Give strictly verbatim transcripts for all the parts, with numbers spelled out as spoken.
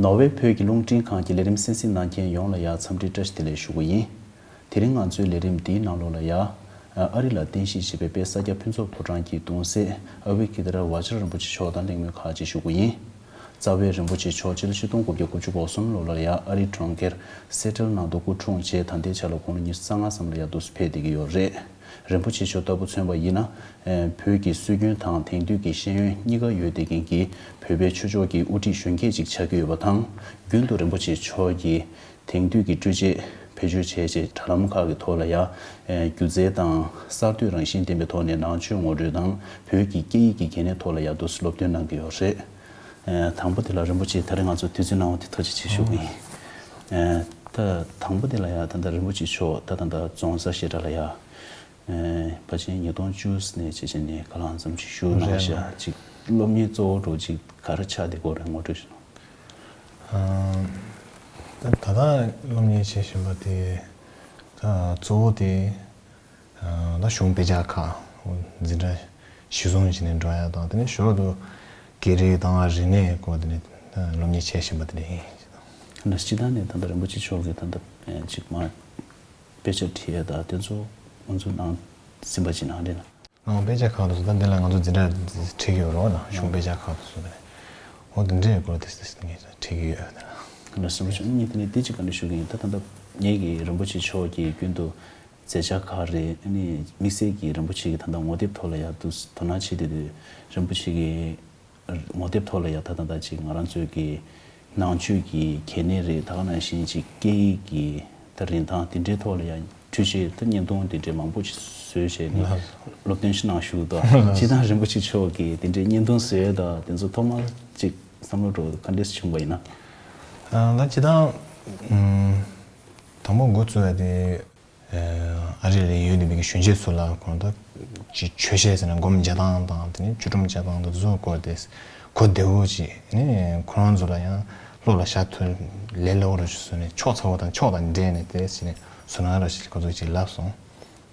ནོར་ཝེ་བོད་ཀྱི་རླུང་འཕྲིན་ཁང་གི་ལས་རིམ་གསན་གཟིགས་གནང་མཁན་ཡོངས་ལ་ཡང་འཚམས་འདྲི་བཀྲ་ཤིས་བདེ་ལེགས་ཞུ་གི་ཡིན། དེ་རིང་ང་ཚོའི་ལས་རིམ་འདིའི་ནང་ལོགས་ལ་ཡང་ཨ་རི་ལ་རྟེན་གཞི་བྱས་པའི་དཔལ་ས་སྐྱ་ཕུན་ཚོགས་ཕོ་བྲང་གི་གདུང་སྲས་ཨ་བྷི་ཀི་ཏི་ར་བ་ཇ་ར་རིན་པོ་ཆེ་མཆོག་དང་གླེང་མོལ་ཁག་ཅིག་ཞུ་གི་ཡིན། རྩ་བའི་རིན་པོ་ཆེ་མཆོག་སྤྱི་ལོ་ཆིག་སྟོང་དགུ་བརྒྱ་དགུ་བཅུ་གོ་གསུམ་ལོ་ལ་ཡང་ཨ་རིའི་གྲོང་ཁྱེར་སེ་ཊལ་ནང་དུ་སྐུ་འཁྲུངས་རྗེས་ད་ལྟའི་ཆ་ལ་དགུང་ལོ་ཉི་ཤུ་རྩ་ལྔ་ཙམ་ལ་ཡང་འདུག་སེ་ཕེབས་བསྡད་ཀྱི་ཡོད་རེད། རིན་པོ་ཆེ་མཆོག་ལྟ་བུ་མཚོན་པ་ཡིན་ན། བོད་ཀྱི་སྲོལ་རྒྱུན་དང་དེང་དུས་ཀྱི་ཤེས་ཡོན་གཉིས་ཀ་ཡོད་བསྡད་མཁན་གྱི་བོད་པའི་ཆོས་ཕྱོགས་ཀྱི་དབུ་ཁྲིད་གཞོན་སྐྱེས་ཅིག་ཆགས་ཀྱི་ཡོད་པ་དང་། རྒྱུན་དུ་རིན་པོ་ཆེ་མཆོག་གིས་དེང་དུས་ཀྱི་འཕྲུལ་ཆས་བེད་སྤྱོད་བྱས་རྗེས་དྲ་ལམ་ཁག་གི་ཐོག་ལ་ཡང་སྒྱུ་རྩལ་དང་གསར་གཏོད་རང་བཞིན་ལྡན་པའི་ཐོག་ནས་ནང་ཆོས་ངོ་སྤྲོད་དང་བོད་ཀྱི་སྐད་ཡིག་གི་གལ་གནད་ཐོག་ལ་ཡང་འདུག་སེ་སློབ་སྟོན་གནང་གི་ཡོད་རེད། དང་པོ་དེ་ལ་རིན་པོ་ཆེ་ད་རེས་ང་ཚོ་དུས་ཚོད་གནང་བ་དེ་ཐུགས་རྗེ་ཆེ་ཞུ་གི་ཡིན། ད་དང་པོ་དེ་ལ་ཡང་ད་ལྟ་རིན་པོ་ཆེ་མཆོག་ད་ད་ལྟ་རྫོང་སར་བཤད་གྲྭ་ལ་ཡ། ཕལ་ཆེར་ཉིས་སྟོང་བཅུ་ནས་བྱས་བྱས་ནས་ག་ལ་འཛོམས་ཅིག་ཞུ་གནང་ཤག་ཅིག་སློབ་གཉེར་གཙོ་བོ་འགྲོ་ཅིག་ག་རེ་ཆགས་བསྡད་ཀྱི་ཡོད་རེད་ངོ་སྤྲོད་ཞུ་ན། ད་ད་ལྟ་སློབ་གཉེར་བྱེད་བཞིན་པ་དེ་ད་གཙོ་བོ་དེ་ད་གཞུང་དཔེ་ཆ་ཁག་འཛིན་གྲྭ་གཞི་བཟུང་བྱས་ནས་འགྲོ་ཡ་དང་དེ་ནས་ཞོར་དུ་སྐད་རིགས་དང་རིག་གནས་སྐོར་དེ་ནས་སློབ་གཉེར་བྱེད་བཞིན་པ་དེ་འདྲ་ཡིན། སྤྱིར་བཏང་ནས་ད་ལྟ་རིན་པོ་ཆེ་མཆོག་གིས་ད་ལྟ་ཅིག་མ། དཔེ་ཆ་ཁྲིད་ཡས་དང་དེ་ཚོ་ང་ཚོ་ནང་ཟིན་པ་ཅིག་ནང་རེད་ན། ནང་དཔེ་ཆ་ཁག་ཏུ་སོང་ད་འདི་ལ་ང་ཚོ་འཛིན་གྲྭ་ཁྲིད་ཀྱི་ཡོད་རོགས་ན་གཞུང་དཔེ་ཆ་ཁག་ཏུ་སོང་ད་ནས་འོ་འདི་འདྲའི་སྐོར་དེ་ངས་ཁྲིད་ཀྱི་ཡོད་ད། ལ་སོང་ཞུ་ངས་དེ་ནས་དེ་ཅིག་ག་འདྲ་ཞུ་གི་ཡིན་ད་ད་ལྟ་ངེད་ཀྱི་རིན་པོ་ཆེ་མཆོག་གིས་རྒྱུན་དུ་མཛད་འཆར་ག་རེ་ཨ་ནི་དམིགས་བསལ་གྱི་རིན་པོ་ཆེ་གི་ད་ལྟ་ངོ་དེབ་ཐོག་ལ་ཡག་ཏུ་དོ་སྣང་བྱེད་དེ་དུས་རིན་པོ་ཆེ་གི་ངོ་དེབ་ཐོག་ལ་ཡང་ད་ད་ད་ཅིག་ང་རང་ཚོའི་གི་ནང་ཆོས་ཀྱི་གལ་གནད་རེད་ད་ག་ནང་བཞིན་ཅིག་སྐད་ཡིག་གི་ད་རིན་ཐང་དེ་འདྲའི་ཐོག་ལ་ཡང་འཕྲུལ་ཆས་ད་བརྙན་ཐུང་དེ་འདྲའི་མང་པོ་ཅིག་བཟོས་བྱས་ནས་སློབ་སྟོན་ཞིག་གནང་བཞུགས་དང་སྤྱིར་བཏང་རིན་པོ་ཆེ་མཆོག་གིས་དེ་འདྲའི་བརྙན་ཐུང་བཟོས་དང་དེ་ཚོ་ཐོག་མར་ཅིག་བསམ་བློ་འགྲོ་ག་འདྲས་བྱུང་བ་ཡིན་ན། ད་སྤྱིར་བཏང་དང་པོ་འགོ་བཙུགས་ཡ་དེ། ཨ་རི་ལ་ཡོད་བསྡད་པའི་གཞོན་སྐྱེས་ཚོ་ལ་ཁོང་ད་ཅིག་ཆོས་བཤད་ཟེར་ན་སྒོམ་བྱེད་སྟངས་དང་དེ་ནས་བཅོས་སྒྲུབ་བྱེད་སྟངས་དང་དེ་ཚོའི་སྐོར་དེ་གོ་བདེ་བོ་ཅིག་ནས་ཁོ་རང་ཚོ་ལ་ཡང་བློ་ལ་ཤར་ཐུབ་ལས་སླ་བོ་ར་ཞིག་བཟོས་ནས་ཕྱོགས་ཚ་བོ་དང་ཕྱོགས་དང་འབྲེལ་ནས་དེ་ཟེར་ནས་བཟོ་ན་ར་ཞིག་ཁོ་ཚོས་ཅིག་ལབ་སོང་།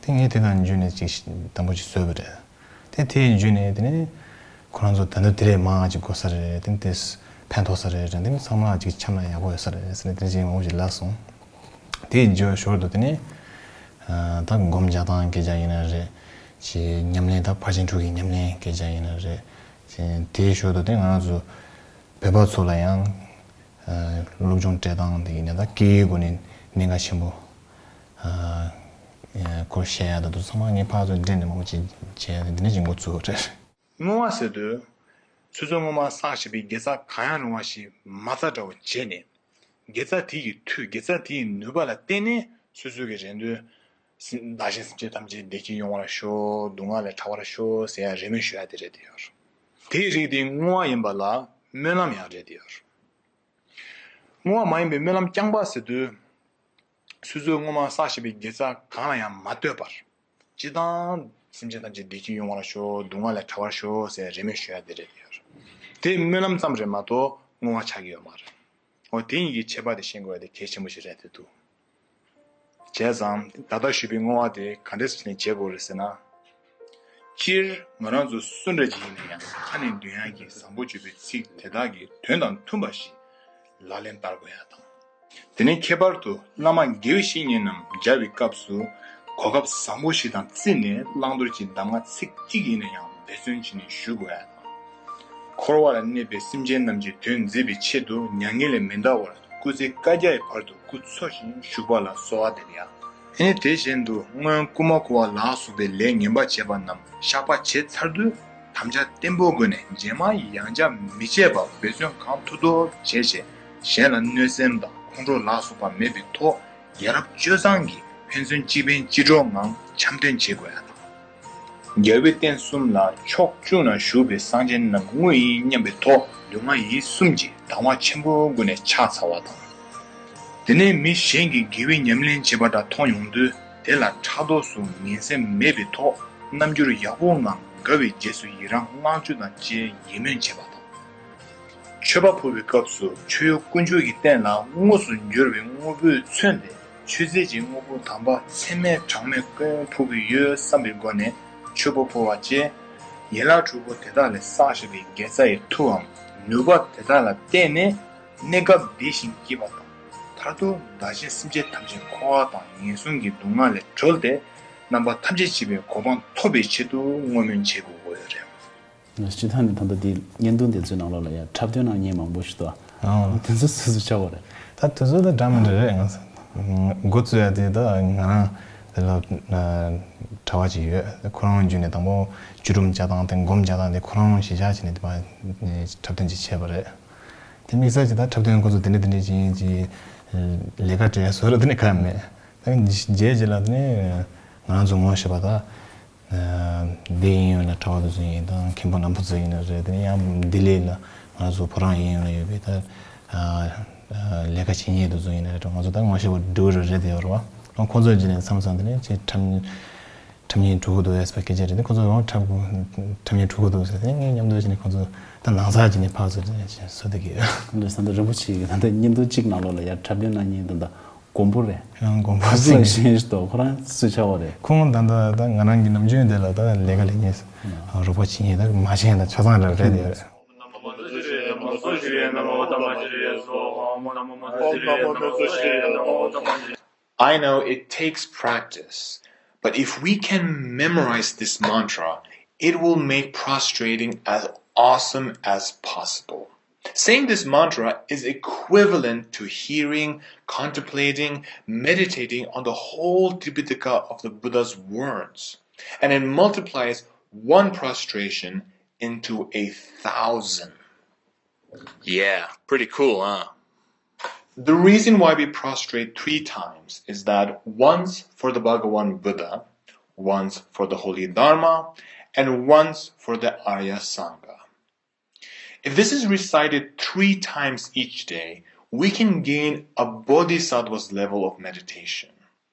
དེ་ངས་དེ་དང་འཇུས་ནས་ཅིག་དང་པོ་ཅིག་བཟོས་པ་རེད། དེ་དེའི་མཇུག་ནས་དེ་ནས་ཁོ་རང་ཚོ་ད་ལྟ་དེ་རེད་མ་ཅིག་གོ་ས་རེད་དེ་དེ་ཕན་ཐོགས་ས་རེད་དེ་ཚང་མ་ཅིག་འཆམ་ན་ཡག་པོ་ཡོད་ས་རེད་ཟེར་ནས་དེ་ཅིག་མང་པོ་ཞིག་ལབ་སོང་། དེའི་མཇུག་ཞོར་དུ་དེ་ནས་ད་སྒོམ་རྒྱག་སྟངས་སྐད་ཆ་ཡིན་ན་རེད་ཅིག་ཉམས་ལེན་ད་ཕར་ཕྱིན་དྲུག་གི་ཉམས་ལེན་སྐད་ཆ་ཡིན་ན་རེད་ཅིག་དེའི་ཞོར་དུ་དེ་ང་རང་ཚོ་བོད་པ་ཚོ་ལ་ཡང་སློབ་སྦྱོང་སྤྲད་སྟངས་དེ་ཡིན་ན་ད་སྐད་ཡིག་སྒོ་ནས་གནད་འགག་ཆེན་པོ། སྐོར་བཤད་ཡ་ད་དུང་ཚང་མ་ངས་ཕར་ཚུར་འདྲེན་ནས་མང་པོ་ཅིག་བྱས་ཏེ་འདི་ནས་ཅིག་འགོ་བཙུགས་རེད། བསྔོ་བ་ཟེར་དུས། ཆུ་ཚོད་སྔོན་མ་བསགས་བཞག་པའི་དགེ་རྩ་གང་ཡང་རུང་བ་ཞིག་མ་རྩ་འདྲ་བོ་བྱས་ནས། དགེ་རྩ་དེ་ཡི་མཐུ་དགེ་རྩ་དེ་ཡི་ནུས་པ་ལ་བརྟེན་ནས་སོ་སོ་གི་རེ་འདུན། བདག་གཞན་སེམས་ཅན་ཐམས་ཅད་བདེ་སྐྱིད་ཡོང་བར་ཤོག་སྡུག་བསྔལ་ལས་ཐར་བར་ཤོག་ཟེར་ཡ་རེ་སྨོན་ཞུ་ཡ་དེ་རེད་དེ་ཡོད། དེའི་རིགས་དེ་བསྔོ་བ་ཡིན་པ་ལ་སྨོན་ལམ་ཡང་རེད་དེ་ཡོད། བསྔོ་བ་མ་ཡིན་པའི་སྨོན་ལམ་རྐྱང་པ་ཟེར་དུས། ཆུ་ཚོད་སྔོན་མ་བསགས་བཞག་པའི་དགེ་རྩ་གང་ལ་ཡང་མ་ལྟོས་པར། སྤྱིར་བཏང་སེམས་ཅན་ཐམས་ཅད་བདེ་སྐྱིད་ཡོང་བར་ཤོག་སྡུག་བསྔལ་ལས་ཐར་བར་ཤོག་ཟེར་རེ་སྨོན་ཞུ་ཡ་དེ་རེད་ཡོད། དེ་སྨོན་ལམ་ཙམ་རེད་མ་གཏོགས་བསྔོ་བ་ཆགས་ཀྱི་ཡོད་མ་རེད། འོ་དེ་གཉིས་ཀྱི་ཁྱད་པར་དེ་ཤེས་དགོས་ཡ་དེ་གལ་ཆེན་པོ་ཞིག་རེད་དེ་འདུག་བྱས་ཙང་ད་ལྟ་ཞུས་པའི་བསྔོ་བ་དེ་ག་འདྲས་བྱས་ནས་བྱེད་དགོས་རེད་ཟེར་ན། སྤྱིར་ང་རང་ཚོ་སུ་འདྲ་ཅིག་ཡིན་ན་ཡང་ཁ་ནས་འདོན་ཡག་གི་བཟང་པོ་བརྗོད་པའི་ཚིག་དེ་དག་གི་དོན་དང་མཐུན་པ་ཞིག་ལག་ལེན་བསྟར་དགོས་ཡ་དང་། དེ་ནས་ཁྱད་པར་དུ་བླ་མ་དགེ་བའི་བཤེས་གཉེན་རྣམས་མཇལ་བའི་སྐབས་སུ་གོ་སྐབས་བཟང་པོ་ཞིག་དང་བརྩིས་ནས་བླང་དོར་གྱི་གདམས་ངག་ཚིག་གཅིག་ཡིན་ན་ཡང་འབད་བརྩོན་བྱས་ནས་ཞུ་དགོས་ཡ་དང་། འཁོར་བ་ལ་གནས་པའི་སེམས་ཅན་རྣམས་ཀྱི་དོན་མཛད་པའི་ཆེད་དུ་མྱ་ངན་ལས་མི་འདའ་བར་སྐུ་ཚེ་བསྐལ་བརྒྱའི་བར་དུ་སྐུ་འཚོ་ཞིང་བཞུགས་པ་ལ་གསོལ་བ་འདེབས་ཡ། ཨེ་ནི་དེ་བཞིན་དུ་སྔོན་རྐུ་མ་རྐུ་བ་ལ་སོགས་པའི་ལས་ངན་པ་བྱས་པ་རྣམས་བཤགས་པ་བྱས་ཚར་དུས་དམ་བཅའ་བརྟན་པོའི་སྒོ་ནས་རྗེས་མ་ཡང་བསྐྱར་མི་བྱེད་པར་འབད་བརྩོན་གང་ཐུབ་ཐུབ་བྱས་རྗེས་གཞན་ལ་གནོད་སེམས་དང་ཁོང་ཁྲོ་ལ་སོགས་པ་མེད་པའི་ཐོག་ཡ་རབས་སྤྱོད་བཟང་གིས་ཕན་ཚུན་གཅིག་ཕན་གཅིག་གྲོགས་ངང་འཆམ་མཐུན་བྱེད་དགོས་ཡ་དང་། རྒྱལ་བའི་བསྟན་གསུམ་ལ་ཕྱོགས་བཅུ་ན་བཞུགས་པའི་སངས་རྒྱས་རྣམས་དངོས་ཡིན་སྙམ་པའི་ཐོག་ལུས་ངག་ཡིད་གསུམ་གྱི་དང་བ་ཆེན་པོའི་སྒོ་ནས་ཕྱག་འཚལ་བ་དང་། དེ་ནས་མི་གཞན་གྱིས་དགེ་བའི་ཉམས་ལེན་བྱེད་པ་འདྲ་མཐོང་ཡོང་དུས་དེ་ལ་ཕྲག་དོག་སོགས་ངན་སེམས་མེད་པའི་ཐོག་རྣམ་འགྱུར་ཡག་པོ་ངང་དགའ་བའི་རྗེས་སུ་ཡི་རང་བསྔགས་བརྗོད་དང་བཅས་ཡིད་སྨོན་བྱེད་པ་དང་། མཆོད་པ་ཕུལ་བའི་སྐབས་སུ་མཆོད་ཡོན་དཀོན་མཆོག་གི་རྟེན་ལ་དངོས་སུ་འབྱོར་བའི་དངོས་པོས་མཚོན་ཏེ་མཆོད་རྫས་ཀྱི་དངོས་པོ་དམ་པ་ཚད་མེད་གྲངས་མེད་སྐུ་ཡོན་ཕུལ་གྱི་ཡོད་བསམ་པའི་སྒོ་ནས་མཆོད་པ་ཕུལ་བ་བཅས་ཡན་ལག་དྲུག་པོ་དེ་དག་ལས་བསགས་བཞག་པའི་དགེ་རྩ་ཡི་མཐུའམ་ནུས་པ་དེ་དག་ལ་བརྟེན་ནས་ གནས་སྐབས་འདི་བཞིན་སྐྱིད་པ་དང་། མཐར་ཐུག་བདག་གཞན་སེམས་ཅན་ཐམས་ཅད་འཁོར་བ་དང་ངན་སོང་གི་སྡུག་བསྔལ་ལས་གྲོལ་ཏེ། རྣམ་པ་ཐམས་ཅད་སྐྱིད་པའི་གོ་འཕང་ཐོབ་པའི་ཆེད་དུ་བསྔོ་སྨོན་བྱེད་དགོས་ཀྱི་ཡོད་རེད། སྤྱིར་བཏང་ནས་ད་ལྟ་འདི་བརྙན་ཐུང་དེ་ཚོའི་ནང་ལོགས་ལ་ཡང་འཁྲབ་སྟོན་གནང་མཁན་མང་པོ་ཞིག་འདུག་ཨང་། དེ་ཚོ་སུ་སུ་ཆགས་པ་རེད། ད་དེ་ཚོ་ད་འདྲ་མི་འདྲ་རེད། ང་ཚོ་འགོ་བཙུགས་ཡ་དེ་ད་ང་རང་དེ་ལ་གྲྭ་པ་ཅིག་ཡོད། ཁོ་རང་བརྒྱུད་ནས་དང་པོ་བརྒྱུད་རིམ་བྱ་སྟངས་དེ་སྒོམ་བྱ་སྟངས་དེ་ཁོ་རང་གཞི་བཞག་བྱས་ནས་དེ་མ་འཁྲབ་སྟོན་ཅིག་བྱས་པ་རེད། དེ་དམིགས་བསལ་ཅིག་ད་འཁྲབ་སྟོན་ཁོ་ཚོ་དེ་འདྲ་དེ་འདྲ་ཅིག་ཡིན་ཅིག་ལས་ཀ་སྤྲད་ཡ་བཟོ་འདྲ་དེ་འདྲ་གང་ཡང་མེད། ད་རྗེས་རྗེས་ལ་དེ་ནས་ང་རང་ཚོ་ངོ་ཤེས་པ་ད། འདི་ཡིན་ཡོད་ན་གྲྭ་པ་དེ་ཚོ་ཡིན་དང་མཁན་པོ་རྣམ་པ་ཚོ་ཡིན་ན་རེད། དེ་ནས་ཡང་ལྡི་ལི་ལ་ང་ཚོ་བུ་རམ་ཡིན་ཡོད་ན་ཡོད་པའི་ད་ལས་ཀ་བྱེད་མཁན་དེ་ཚོ་ཡིན་ན་རེད། ང་ཚོ་ད་ངོ་ཤེས་པ་འདྲ་བོ་རེ་རེ་དེ་ཡོད་རེད་བ། ཁོང་ཚོ་རྗེས་ནས་མཚམས་མཚམས་དེ་ནས་ཅིག་འཁྲབ་འཁྲབ་མཁན་འགྲོ་གི་འདུག་ཟེར་བ་སྐད་ཆ་རེད། དེ་ཁོང་ཚོ་རང་འཁྲབ་འཁྲབ་མཁན་འགྲོ་གི་འདུག་ཟེར་དེ་ངས་མཉམ་དུ་བྱས་ནས་ཁོང་ཚོ་ད་ནང་ཚགས་བྱས་ནས་ཕར་ཚུར་བཟོ་བསྡད་ཀྱི་ཡོད། འདི་ས་འདི་རིན་པོ་ཆེ་གི་ད་ལྟ་བརྙན་ཐུང་གཅིག་ནང་ལོགས་ལ་ཡར་འཁྲབ་སྟོན་གནང་མཁན་དེ་འདྲ། མགོན་པོ་རེད། ཡང་མགོན་པོ་གཟིགས་ཤིང་ཞིག་ཏུ་ཁོ་རང་སུ་ཆགས་པ་རེད། ཁོང་ད་ལྟ་ད་ང་རང་གི་ནམ་རྒྱུན་དེ་ལ་ད་ལས་ཀ་ལས་ཉེས་རོགས་པ་བྱེད་ཉེས་ད་མ་བྱས་ད་ཆ་ཚང་ར་རེད་དེ། I know it takes practice, but if we can memorize this mantra, it will make prostrating as awesome as possible. Saying this mantra is equivalent to hearing, contemplating, meditating on the whole Tipitaka of the Buddha's words, and it multiplies one prostration into a thousand. Yeah, pretty cool, huh? The reason why we prostrate three times is that once for the Bhagavan Buddha, once for the Holy Dharma, and once for the Arya Sangha. If this is recited three times each day, we can gain a bodhisattva's level of meditation.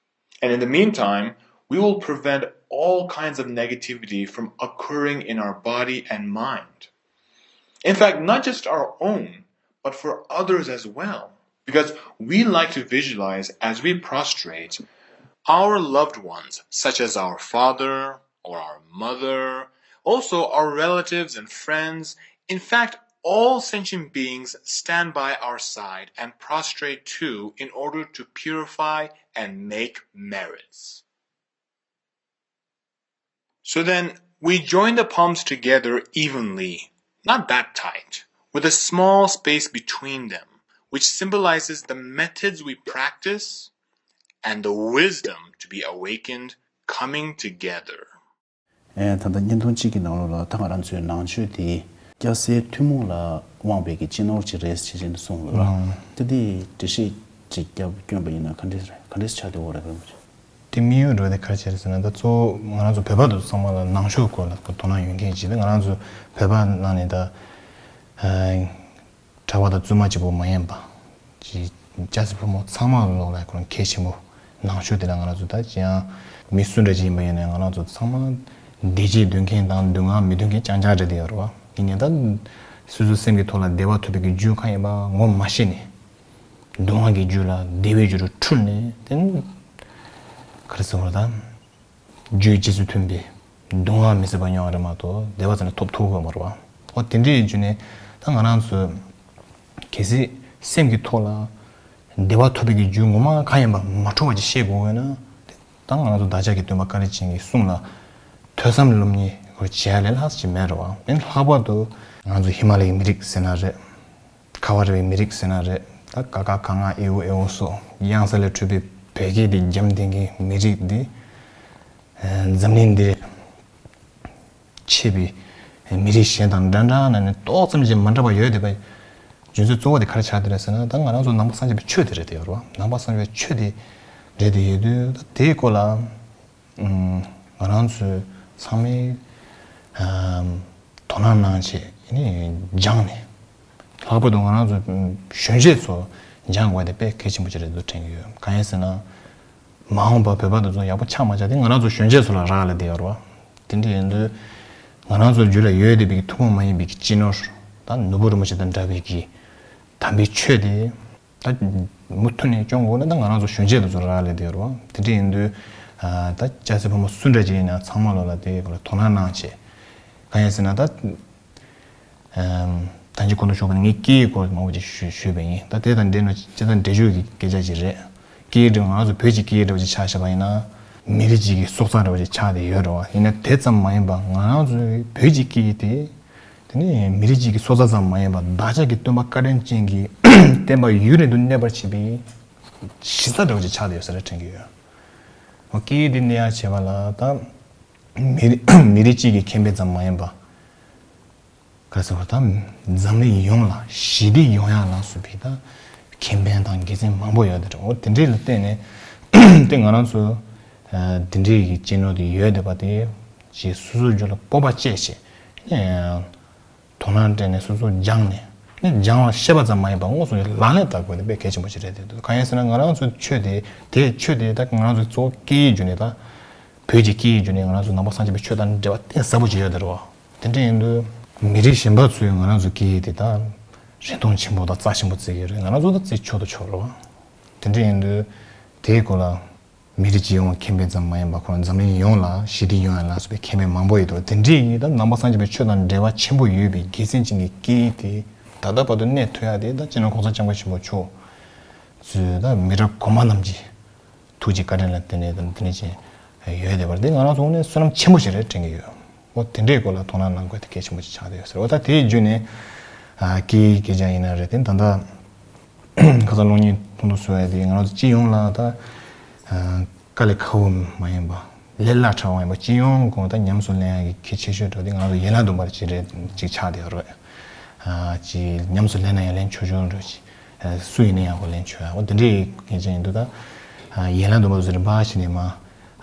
And in the meantime, we will prevent all kinds of negativity from occurring in our body and mind. In fact, not just our own, but for others as well. Because we like to visualize as we prostrate our loved ones, such as our father or our mother, also our relatives and friends. In fact, all sentient beings stand by our side and prostrate too in order to purify and make merits. So then, we join the palms together evenly, not that tight, with a small space between them, which symbolizes the methods we practice and the wisdom to be awakened coming together. ཨེ། ད་ལྟ་བརྙན་ཐུང་གཅིག་གི་ནང་ལོགས་ལ་ད་ང་རང་ཚོའི་ནང་ཆོས་དེ་སྐྱ་སེར་ཐུན་མོང་ལ་དབང་བའི་གི་སྤྱི་ནོར་ཅིག་རེད་ཅེས་བྱས་ནས་གསུངས་ཡོད་ར། ཨང་། ད་དེ་འགྲེལ་བཤད་ཅིག་བརྒྱབ་སྐྱོན་པ་ཡིན་ན་ག་འདྲས་རེད། ག་འདྲས་ཆགས་བསྡད་ཡོད་རེད་བུ་མོ་ཅིག་དེ་དམིགས་ཡུལ་འགྲོ་དེ་ག་རེ་བྱས་རེད་ཟེར་ན། ད་གཙོ་བོ་ང་རང་ཚོ་བོད་པ་དེ་ཚོ་ཚང་མ་ལ་ནང་ཆོས་སྐོར་ལ་དོ་སྣང་ཡོད་མཁན་ཅིག་དེ་ང་རང་ཚོ་བོད་པ་ནང་ནས་ད། ཨ། གྲྭ་པ་དང་བཙུན་མ་གཅིག་པོ་མ་ཡིན་པ། ཅིག་སྐྱ་སེར་ཕོ་མོ་ཚང་མ་ལོག་ལ་ཁོ་རང་གལ་ཆེན་པོ། ནང་ཆོས་དེ་ལ་ང་རང་ཚོ་ད་ཅི་ཡང་མི་སུ་འདྲ་ཅིག་ཡིན་པ་ཡིན་ནའི་ང་རང་ཚོ་ཚང་མ་བདེ་སྐྱིད་འདོད་མཁན་དང་སྡུག་བསྔལ་མི་འདོད་མཁན་རྐྱང་རྐྱང་རེད་དེ་ཡོད་རེད་བ། ཡིན་ནའི་ད་སོ་སོའི་སེམས་ཀྱི་ཐོག་ལ་བདེ་བ་ཐོབ་པའི་གི་རྒྱུ་གང་ཡིན་པ་ངོ་མ་ཤེས་ནས། སྡུག་བསྔལ་གྱི་རྒྱུ་ལ་བདེ་བའི་རྒྱུ་རུ་འཁྲུལ་ནས་དེ་ནི་ག་རེ་ཟེར་བ་རེད་ད། རྒྱུ་རྗེས་སུ་མཐུན་པའི་སྡུག་བསྔལ་མི་བཟད་པ་མྱོང་བ་རེད་མ་གཏོགས་བདེ་བ་ཙམ་ལ་ཐོབ་ཐུབ་ཀྱི་མ་རེད་བ། འོ་དེ་འདྲའི་རྒྱུ་ནས་ད་ང་རང་ཚོས་གལ་སྲིད་སེམས་ཀྱི་ཐོག་ལ་བདེ་བ་ཐོབ་པའི་གི་རྒྱུ་ངོ་མ་གང་ཡིན་པ་མ་འཁྲུལ་བ་ཅིག་ཤེས་དགོས་ཡོད་ན། ད་ང་རང་ཚོ་བདག་ཅག་གི་སྟོན་པ་བཀའ་དྲིན་ཅན་གྱི་གསུང་ལ་ཐོས་བསམ་སློབ་གཉེར་བྱེད་ཡ་ལས་ལྷག་ཅིག་མེད་རེད་བ། ཨེ་ལྷག་པར་དུ་ང་རང་ཚོ་ཧི་མ་ལ་ཡའི་མི་རིགས་ཟེར་ན་རེད། ཁ་བ་རི་བའི་མི་རིགས་ཟེར་ན་རེད། ད་ཀ་ཁ་ག་ང་ཨི་ཨུ་ཨེ་ཨོ་སོགས་གཡང་ས་ལས་འཕྲོས་པའི་བོད་སྐད་དེ་རྒྱབ་འདེགས་མཁན་མི་རིགས་འདི། ཨ། འཛམ་གླིང་འདིར་ཆེ་བའི་མི་རིགས་གཞན་དང་འདྲ་འདྲ་ན་ནི་ཏོག་ཙམ་ཅིག་མ་འདྲ་བ་ཡོད་བསྡད་པ། རྒྱུ་མཚན་གཙོ་བོ་དེ་ག་རེ་ཆགས་བསྡད་རེད་ཟེར་ན། ད་ང་རང་ཚོ་ནང་པ་སངས་རྒྱས་པའི་ཆོས་དེ་རེད་དེ་ཡོད་རེད་བ། ནང་པ་སངས་རྒྱས་པའི་ཆོས་དེ་རེད་དེ་ཡོད་དུས་ད་དེའི་སྐོར་ལ། ང་རང་ཚོས་ཚང་མས་དོ་སྣང་གནང་བྱས་ནས་སྦྱངས་ནས། ལྷག་པར་དུ་ང་རང་ཚོ་གཞོན་སྐྱེས་ཚོ་སྦྱང་དགོས་དེ་དཔེ་གལ་ཆེན་པོ་ཅིག་རེད་འདུག་དྲན་གྱི་ཡོད། གང་ཡིན་ཟེར་ན། མ་འོངས་པ་བོད་པ་དེ་ཚོ་ཡག་པོ་ཆགས་མ་ཆགས་དེ་ང་རང་ཚོ་གཞོན་སྐྱེས་ཚོ་ལ་རག་ལས་བསྡད་ཡོད་རེད་བ། དེ་འདྲ་ཡིན་དུས་ང་རང་ཚོ་རྒྱུད་ལ་ཡོད་བསྡད་པའི་ཐུན་མོང་མ་ཡིན་པའི་སྤྱི་ནོར་ད་ནོར་བུ་རིན་པོ་ཆེ་དང་འདྲ་བའི་གི་དམ་པའི་ཆོས་དེ། ད་མུ་མཐུད་ནས་སྐྱོང་དགོས་ན་ད་ང་རང་ཚོ་གཞོན་སྐྱེས་དེ་ཚོ་རག་ལས་བསྡད་ཡོད་རེད་བ། དེ་འདྲ་ཡིན་དུས་ད་སྐྱ་སེར་ཕོ་མོ་སུ་འདྲ་ཅིག་ཡིན་ན་ཚང་མ་ལོག་ལ་དེ་སྐོར་ལ་དོ་སྣང་གནང་བྱས། གང་ཡིན་ཟེར་ན་ད། ཨམ། ད་ཅི་གོང་དུ་ཞུས་པ་ནི་ངས་སྐད་ཡིག་སྐོར་མང་པོ་ཅིག་ཞུ་ཞུས་པ་ཡིན། ད་དེ་དང་འབྲེལ་ནས་སྤྱིར་བཏང་འགྲེལ་བརྗོད་ཀྱི་སྐད་ཆ་ཅིག་རེད། སྐད་ཡིག་འདྲ་བོ་ང་རང་ཚོ་བོད་ཀྱི་སྐད་ཡིག་འདྲ་བོ་ཅིག་ཆ་བཞག་པ་ཡིན་ན། མི་རིགས་གཅིག་གི་སྲོག་རྩ་འདྲ་བོ་ཅིག་ཆགས་བསྡད་ཡོད་རེད་བ། ཡིན་ན་དེ་ཙམ་མ་ཡིན་པ་ང་རང་ཚོའི་བོད་ཀྱི་སྐད་ཡིག་དེ། དེ་ནི་མི་རིགས་གཅིག་གི་སྲོག་རྩ་ཙམ་མ་ཡིན་པར་བདག་ཅག་གི་སྟོན་པ་བཀའ་དྲིན་ཅན་གྱི་བསྟན་པ་ཡུན་རིང་དུ་གནས་པར་བྱེད་པའི་གཞི་རྩ་འདྲ་བོ་ཅིག་ཆགས་བསྡད་ཡོད་ས་རེད་དྲན་གྱི་ཡོད། འོ་སྐད་ཡིག་འདི་གནས་ཡག་བྱེད་པ་ལ་ད་མི་རིགས་མི་རིགས་གཅིག་གི་ཁེ་ཕན་ཙམ་མ་ཡིན་པ། ག་རེ་ཟེར་བ་ད་འཛམ་གླིང་ཡོངས་ལ་ཞི་བདེ་ཡོང་ཡག་ལ་སོགས་པའི་ད་ཁེ་ཕན་དང་དགེ་མཚན་མང་པོ་ཡོད་དེ་འདྲ། འོ་དེ་འདྲའི་ལ་བརྟེན་ནས་དེ་ང་རང་ཚོ་དེ་འདྲའི་གི་གཅེས་ནོར་དེ་ཡོད་བསྡད་པ་དེ་ཞེས་སོ་སོའི་རྒྱུད་ལ་སྤོབས་པ་བསྐྱེད་བྱས་ནས། དོ་སྣང་སྤྲད་ནས་སོ་སོ་སྦྱངས་ནས་ནི་སྦྱང་བ་ཤེས་པ་ཙམ་མ་ཡིན་པར་དངོས་སུ་ལག་ལེན་བསྟར་དགོས་དེ་དཔེ་གལ་ཆེན་པོ་ཞིག་རེད་དེ། གང་ཡིན་ཟེར་ན་ང་རང་ཚོའི་ཆོས་དེ་དེ་ཆོས་དེ་ད་ང་རང་ཚོའི་གཙོ་བོ་སྐད་ཡིག་བརྒྱུད་ནས་ད་བོད་ཀྱི་སྐད་ཡིག་བརྒྱུད་ནས་ང་རང་ཚོ་ནང་པ་སངས་རྒྱས་པའི་ཆོས་དང་འབྲེལ་བ་གཏིང་ཟབ་པོ་ཞིག་ཡོད་དེ་རེད་བ། དེ་འདྲ་ཡིན་དུས་མི་རིགས་གཞན་པ་ཚོས་ང་རང་ཚོའི་སྐད་ཡིག་དེ་ད་རིན་ཐང་ཆེན་པོ་དང་རྩ་ཆེན་པོ་བརྩི་གི་རེད། ང་རང་ཚོ་ད་བརྩི་ཆོག་ཏུ་ཆོག་རེད་བ། དེ་འདྲ་ཡིན་དུས་དེའི་སྐོར་ལ། མི་རིགས་སྤྱི་ཡོངས་ཁེ་ཕན་ཙམ་མ་ཡིན་པར་ཁོ་རང་འཛམ་གླིང་ཡོངས་ལ་ཞི་བདེ་ཡོང་ཡ་ལ་སོགས་པའི་ཁེ་ཕན་མང་པོ་ཡོད་དོ། དེ་འདྲའི་ཡིན་ད་ནང་པ་སངས་རྒྱས་པའི་ཆོས་དང་འབྲེལ་བ་ཆེན་པོ་ཡོད་པའི་དགེ་མཚན་ཅན་གྱི་སྐད་ཡིག་དེ་ད་ལྟ་བར་དུ་གནས་ཐུབ་ཡ་དེ་ད་སྤྱི་ནོར་གོང་ས་སྐྱབས་མགོན་ཆེན་པོ་མཆོག་ཚོས་ད་མི་རབས་གོང་མ་རྣམས་ཀྱི་ཐུགས་ཀྱི་བཀའ་དྲིན་ལ་བརྟེན་ནས་དང་དེ་འདྲ་ཅན་ཡོད་བསྡད་པ་དེ་ང་རང་ཚོ་ངོས་ནས་བསོད་ནམས་ཆེན་པོ་ཞིག་རེད་དྲན་གྱི་ཡོད། འོ་དེ་འདྲའི་སྐོར་ལ་དོ་སྣང་གནང་དགོས་དེ་གལ་ཆེན་པོ་ཞིག་ཆགས་བསྡད་ཡོད་ཟེར། འོ་ད་དེའི་བརྒྱུད་ནས་སྐད་ཡིག་སྐད་ཆ་ཡིན་ན་རེད་དེ་ད་ལྟ། ཁ་སང་གློག་བརྙན་མཐོང་དུ་བཟོ་ཡ་དེ་ང་རང་ཚོ་སྤྱི་ཡོངས་ལ་ད་དཀའ་ལས་ཁག་པོ་མ་ཡིན་པ་ལས་སླ་དྲགས་པ་མ་ཡིན་པ་སྤྱི་ཡོངས་གོང་ད་ཉམས་སུ་ལེན་ཡ་གི་གལ་ཆེ་ཤོས་འགྲོ་དེ་ང་རང་ཚོ་ཡན་ལག་བདུན་པར་ཅིག་རེད་ཅིག་ཆགས་བསྡད་ཡོད་རེད། ཅིག་ཉམས་སུ་ལེན་ན་ཡང་ལེན་ཆོག་ཆོག་འགྲོ་ཅིག་སུ་ཡིན་ན་ཡང་གོ་ལེན་ཆོག་ཡ་འོ་དེ་འདྲའི་གལ་ཆེན་ཡིན་འདུག་ད་ཡན་ལག་བདུན་པ་ཚོ་རིམ་པ་ཞིག་ནས་མ།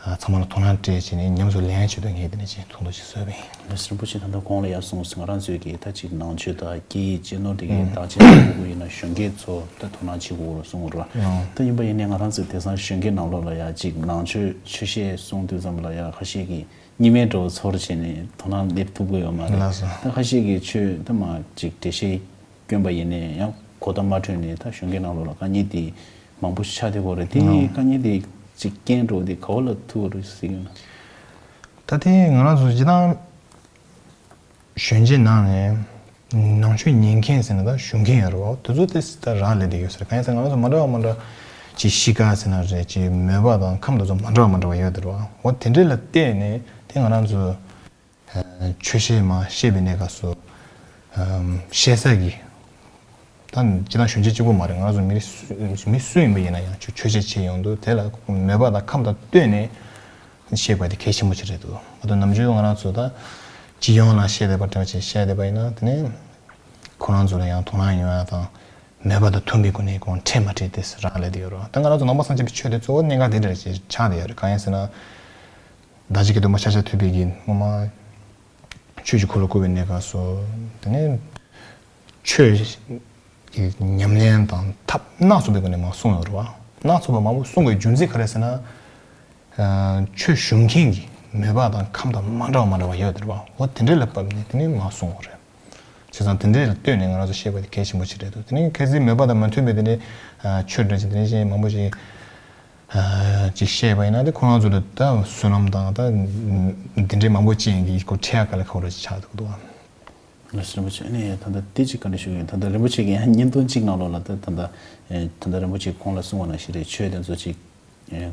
ཚང་མ་ལ་དོ་སྣང་སྤྲད་བྱས་ནས་ཉམས་སུ་ལེན་ཆེད་དུ་ངས་དེ་ནས་ཅིག་ཐུགས་འདོད་ཅིག་གསོལ་བ་ཡིན། ལགས་སོ། རིན་པོ་ཆེ་ད་ལྟ་གོང་ལ་ཡར་གསུངས་སོང་། ང་རང་ཚོའི་གི་ད་ཅིག་ནང་ཆོས་དང་སྐད་ཡིག་གཅེས་ནོར་དེ་གའི་བདག་གཅེས་ནོར་དགོས་ཡིན་ན་གཞོན་སྐྱེས་ཚོ་ད་དོ་སྣང་བྱེད་དགོས་རེད་གསུངས་རེད། ད་ཡིན་པ་ཡིན་ནའི་ང་རང་ཚོའི་དེང་སང་གཞོན་སྐྱེས་ནང་ལོགས་ལ་ཡ་ཅིག་ནང་ཆོས་ཆོས་བཤད་གསུང་དུས་ཙམ་ལ་ཡ་ཁ་ཤས་ཀྱིས་གཉིས་མེད་འགྲོ་ཚོར་བྱས་ནས་དོ་སྣང་སླེབས་ཐུབ་ཀྱི་ཡོད་མ་རེད། ལགས་སོ། ད་ཁ་ཤས་ཀྱིས་ཆོས་ད་མ་ཅིག་འགྲེལ་བཤད་བསྐྱོན་པ་ཡིན་ནའི་ཡང་གོ་བརྡ་མ་འཕྲོད་ནས་ད་གཞོན་སྐྱེས་ནང་ལོགས་ལ་དཀའ་ངལ་དེ་མང་པོ་ཞིག་ཆགས་བསྡད་ཀྱི་ཡོད་རེད། དེ་ནི་དཀའ་ངལ་དེ་ཅིག་རྐྱེན་འགྲོ་དེ་ག་བ་ལ་ཐུག་རེད་ཟེར་གྱི་ཡོད་ན། ད་དེ་ང་རང་ཚོ་སྤྱིར་བཏང་གཞོན་སྐྱེས་ནང་ནས་ནང་ཆོས་ཉན་མཁན་ཟེར་ན་ད་ཞུགས་མཁན་ཡོད་རེད་བ། དེ་ཚོ་དེ་ད་རག་ལས་བསྡད་ཡོད་ཟེར། གང་ཡིན་ཟེར་ང་རང་ཚོ་མ་འདྲ་བ་མ་འདྲ་ཅིག་གཤིས་ཀ་ཟེར་ན་རེད་ཅིག་མོས་པ་དང་ཁམས་དེ་ཚོ་མ་འདྲ་བ་མ་འདྲ་བ་ཡོད་དེ་རེད་བ། འོ་དེ་འདྲས་ལ་བལྟས་ནས་དེ་ང་རང་ཚོ་ཆོས་བཤད་མ་བཤད་པའི་གནས་སྐབས་སུ་བཤད་ས་གི་ད་སྤྱིར་བཏང་གཞོན་སྐྱེས་གཅིག་པུ་མ་རེད། ང་རང་ཚོ་མི་རིགས་སུ་མི་སུ་ཡིན་པ་ཡིན་ན་ཡང་ཆོས་ཆོས་བཤད་བྱེད་ཡོང་དུས་དེ་ལ་མོས་པ་དང་ཁམས་དང་བསྟུན་ནས་བཤད་དགོས་དེ་གལ་ཆེན་པོ་ཞིག་རེད་འདུག་ཨ་ད་ནམ་རྒྱུན་ང་རང་ཚོ་ད་སྤྱི་ཡོངས་ལ་བཤད་བསྡད་པ་འདྲ་བ་ཞིག་བཤད་བསྡད་པ་ཡིན་ན་དེ་ནས་ཁོ་རང་ཚོ་ལ་ཡང་དོ་སྣང་ཡོང་ཡ་དང་མོས་པ་དང་མཐུན་པའི་སྒོ་ནས་ཁོང་ཁྲིད་མ་ཁྲིད་དེ་རག་ལས་བསྡད་ཡོད་རེད། ད་ང་རང་ཚོ་ནང་པ་སངས་རྒྱས་པའི་ཆོས་དེ་གཙོ་བོ་གནད་འགག་དེ་འདྲ་ཞིག་ཆགས་བསྡད་ཡོད་རེད། གང་ཡིན་ཟེར་ན། བདག་གཅིག་གི་སྟོན་པ་ཤཱཀྱ་ཐུབ་པའི་གི་སྔོན་མ་ཆོས་ཀྱི་འཁོར་ལོ་བསྐོར་བའི་གནས་སྐབས་སུ་དེ་ནས་ཆོས་ཀྱི་ཉམས་ལེན་དང་ཐབས་སྣ་ཚོགས་པའི་སྒོ་ནས་མར་གསུངས་ཡོད་རེད་བ། སྣ་ཚོགས་པ་མང་པོ་གསུངས་པའི་རྒྱུ་མཚན་ག་རེ་ཟེར་ན། ཆོས་ཞུགས་མཁན་གྱི་མོས་པ་དང་ཁམས་དང་མ་འདྲ་བ་མ་འདྲ་བ་ཡོད་རེད་བ། འོ་དེ་འདྲས་ལ་བབས་ནས་དེ་ནས་མར་གསུངས་པ་རེད། བྱས་ཙང་དེ་འདྲས་ལ་ལྟོས་ནས་ང་རང་ཚོ་བཤད་པ་དེ་གལ་ཆེན་པོ་ཞིག་རེད་འདུག་དེ་ནས་གལ་སྲིད་མོས་པ་དང་མ་མཐུན་པའི་དེ་འདྲས་ཆོས་འདྲ་ཞིག་དེ་འདྲས་ཞིག་མང་པོ་ཞིག་ཅིག་བཤད་པ་ཡིན་ན་དེ་ཁོ་རང་ཚོ་ལ་ད་བསོད་ནམས་དང་ད་འདི་འདྲའི་མང་པོ་ཅན་གྱི་ཁོ་འཕྲད་ཡག་དཀའ་ལས་ཁག་པོ་ཅིག་ཆགས་འདུག་འདུག་ལགས་སོ། རིན་པོ་ཆེ་ཨ་ནི་ད་ལྟ་དེ་ཅིག་བཀའ་འདྲི་ཞུ་གི་ཡིན། ད་ལྟ་རིན་པོ་ཆེ་གིས་ཡང་བརྙན་ཐུང་གཅིག་ནང་ལོགས་ལ་ད་ད་ལྟ་ད་ལྟ་རིན་པོ་ཆེ་གོང་ལ་གསུངས་པ་ནང་བཞིན་རེད། ཆོས་དེ་ཚོ་ཅིག་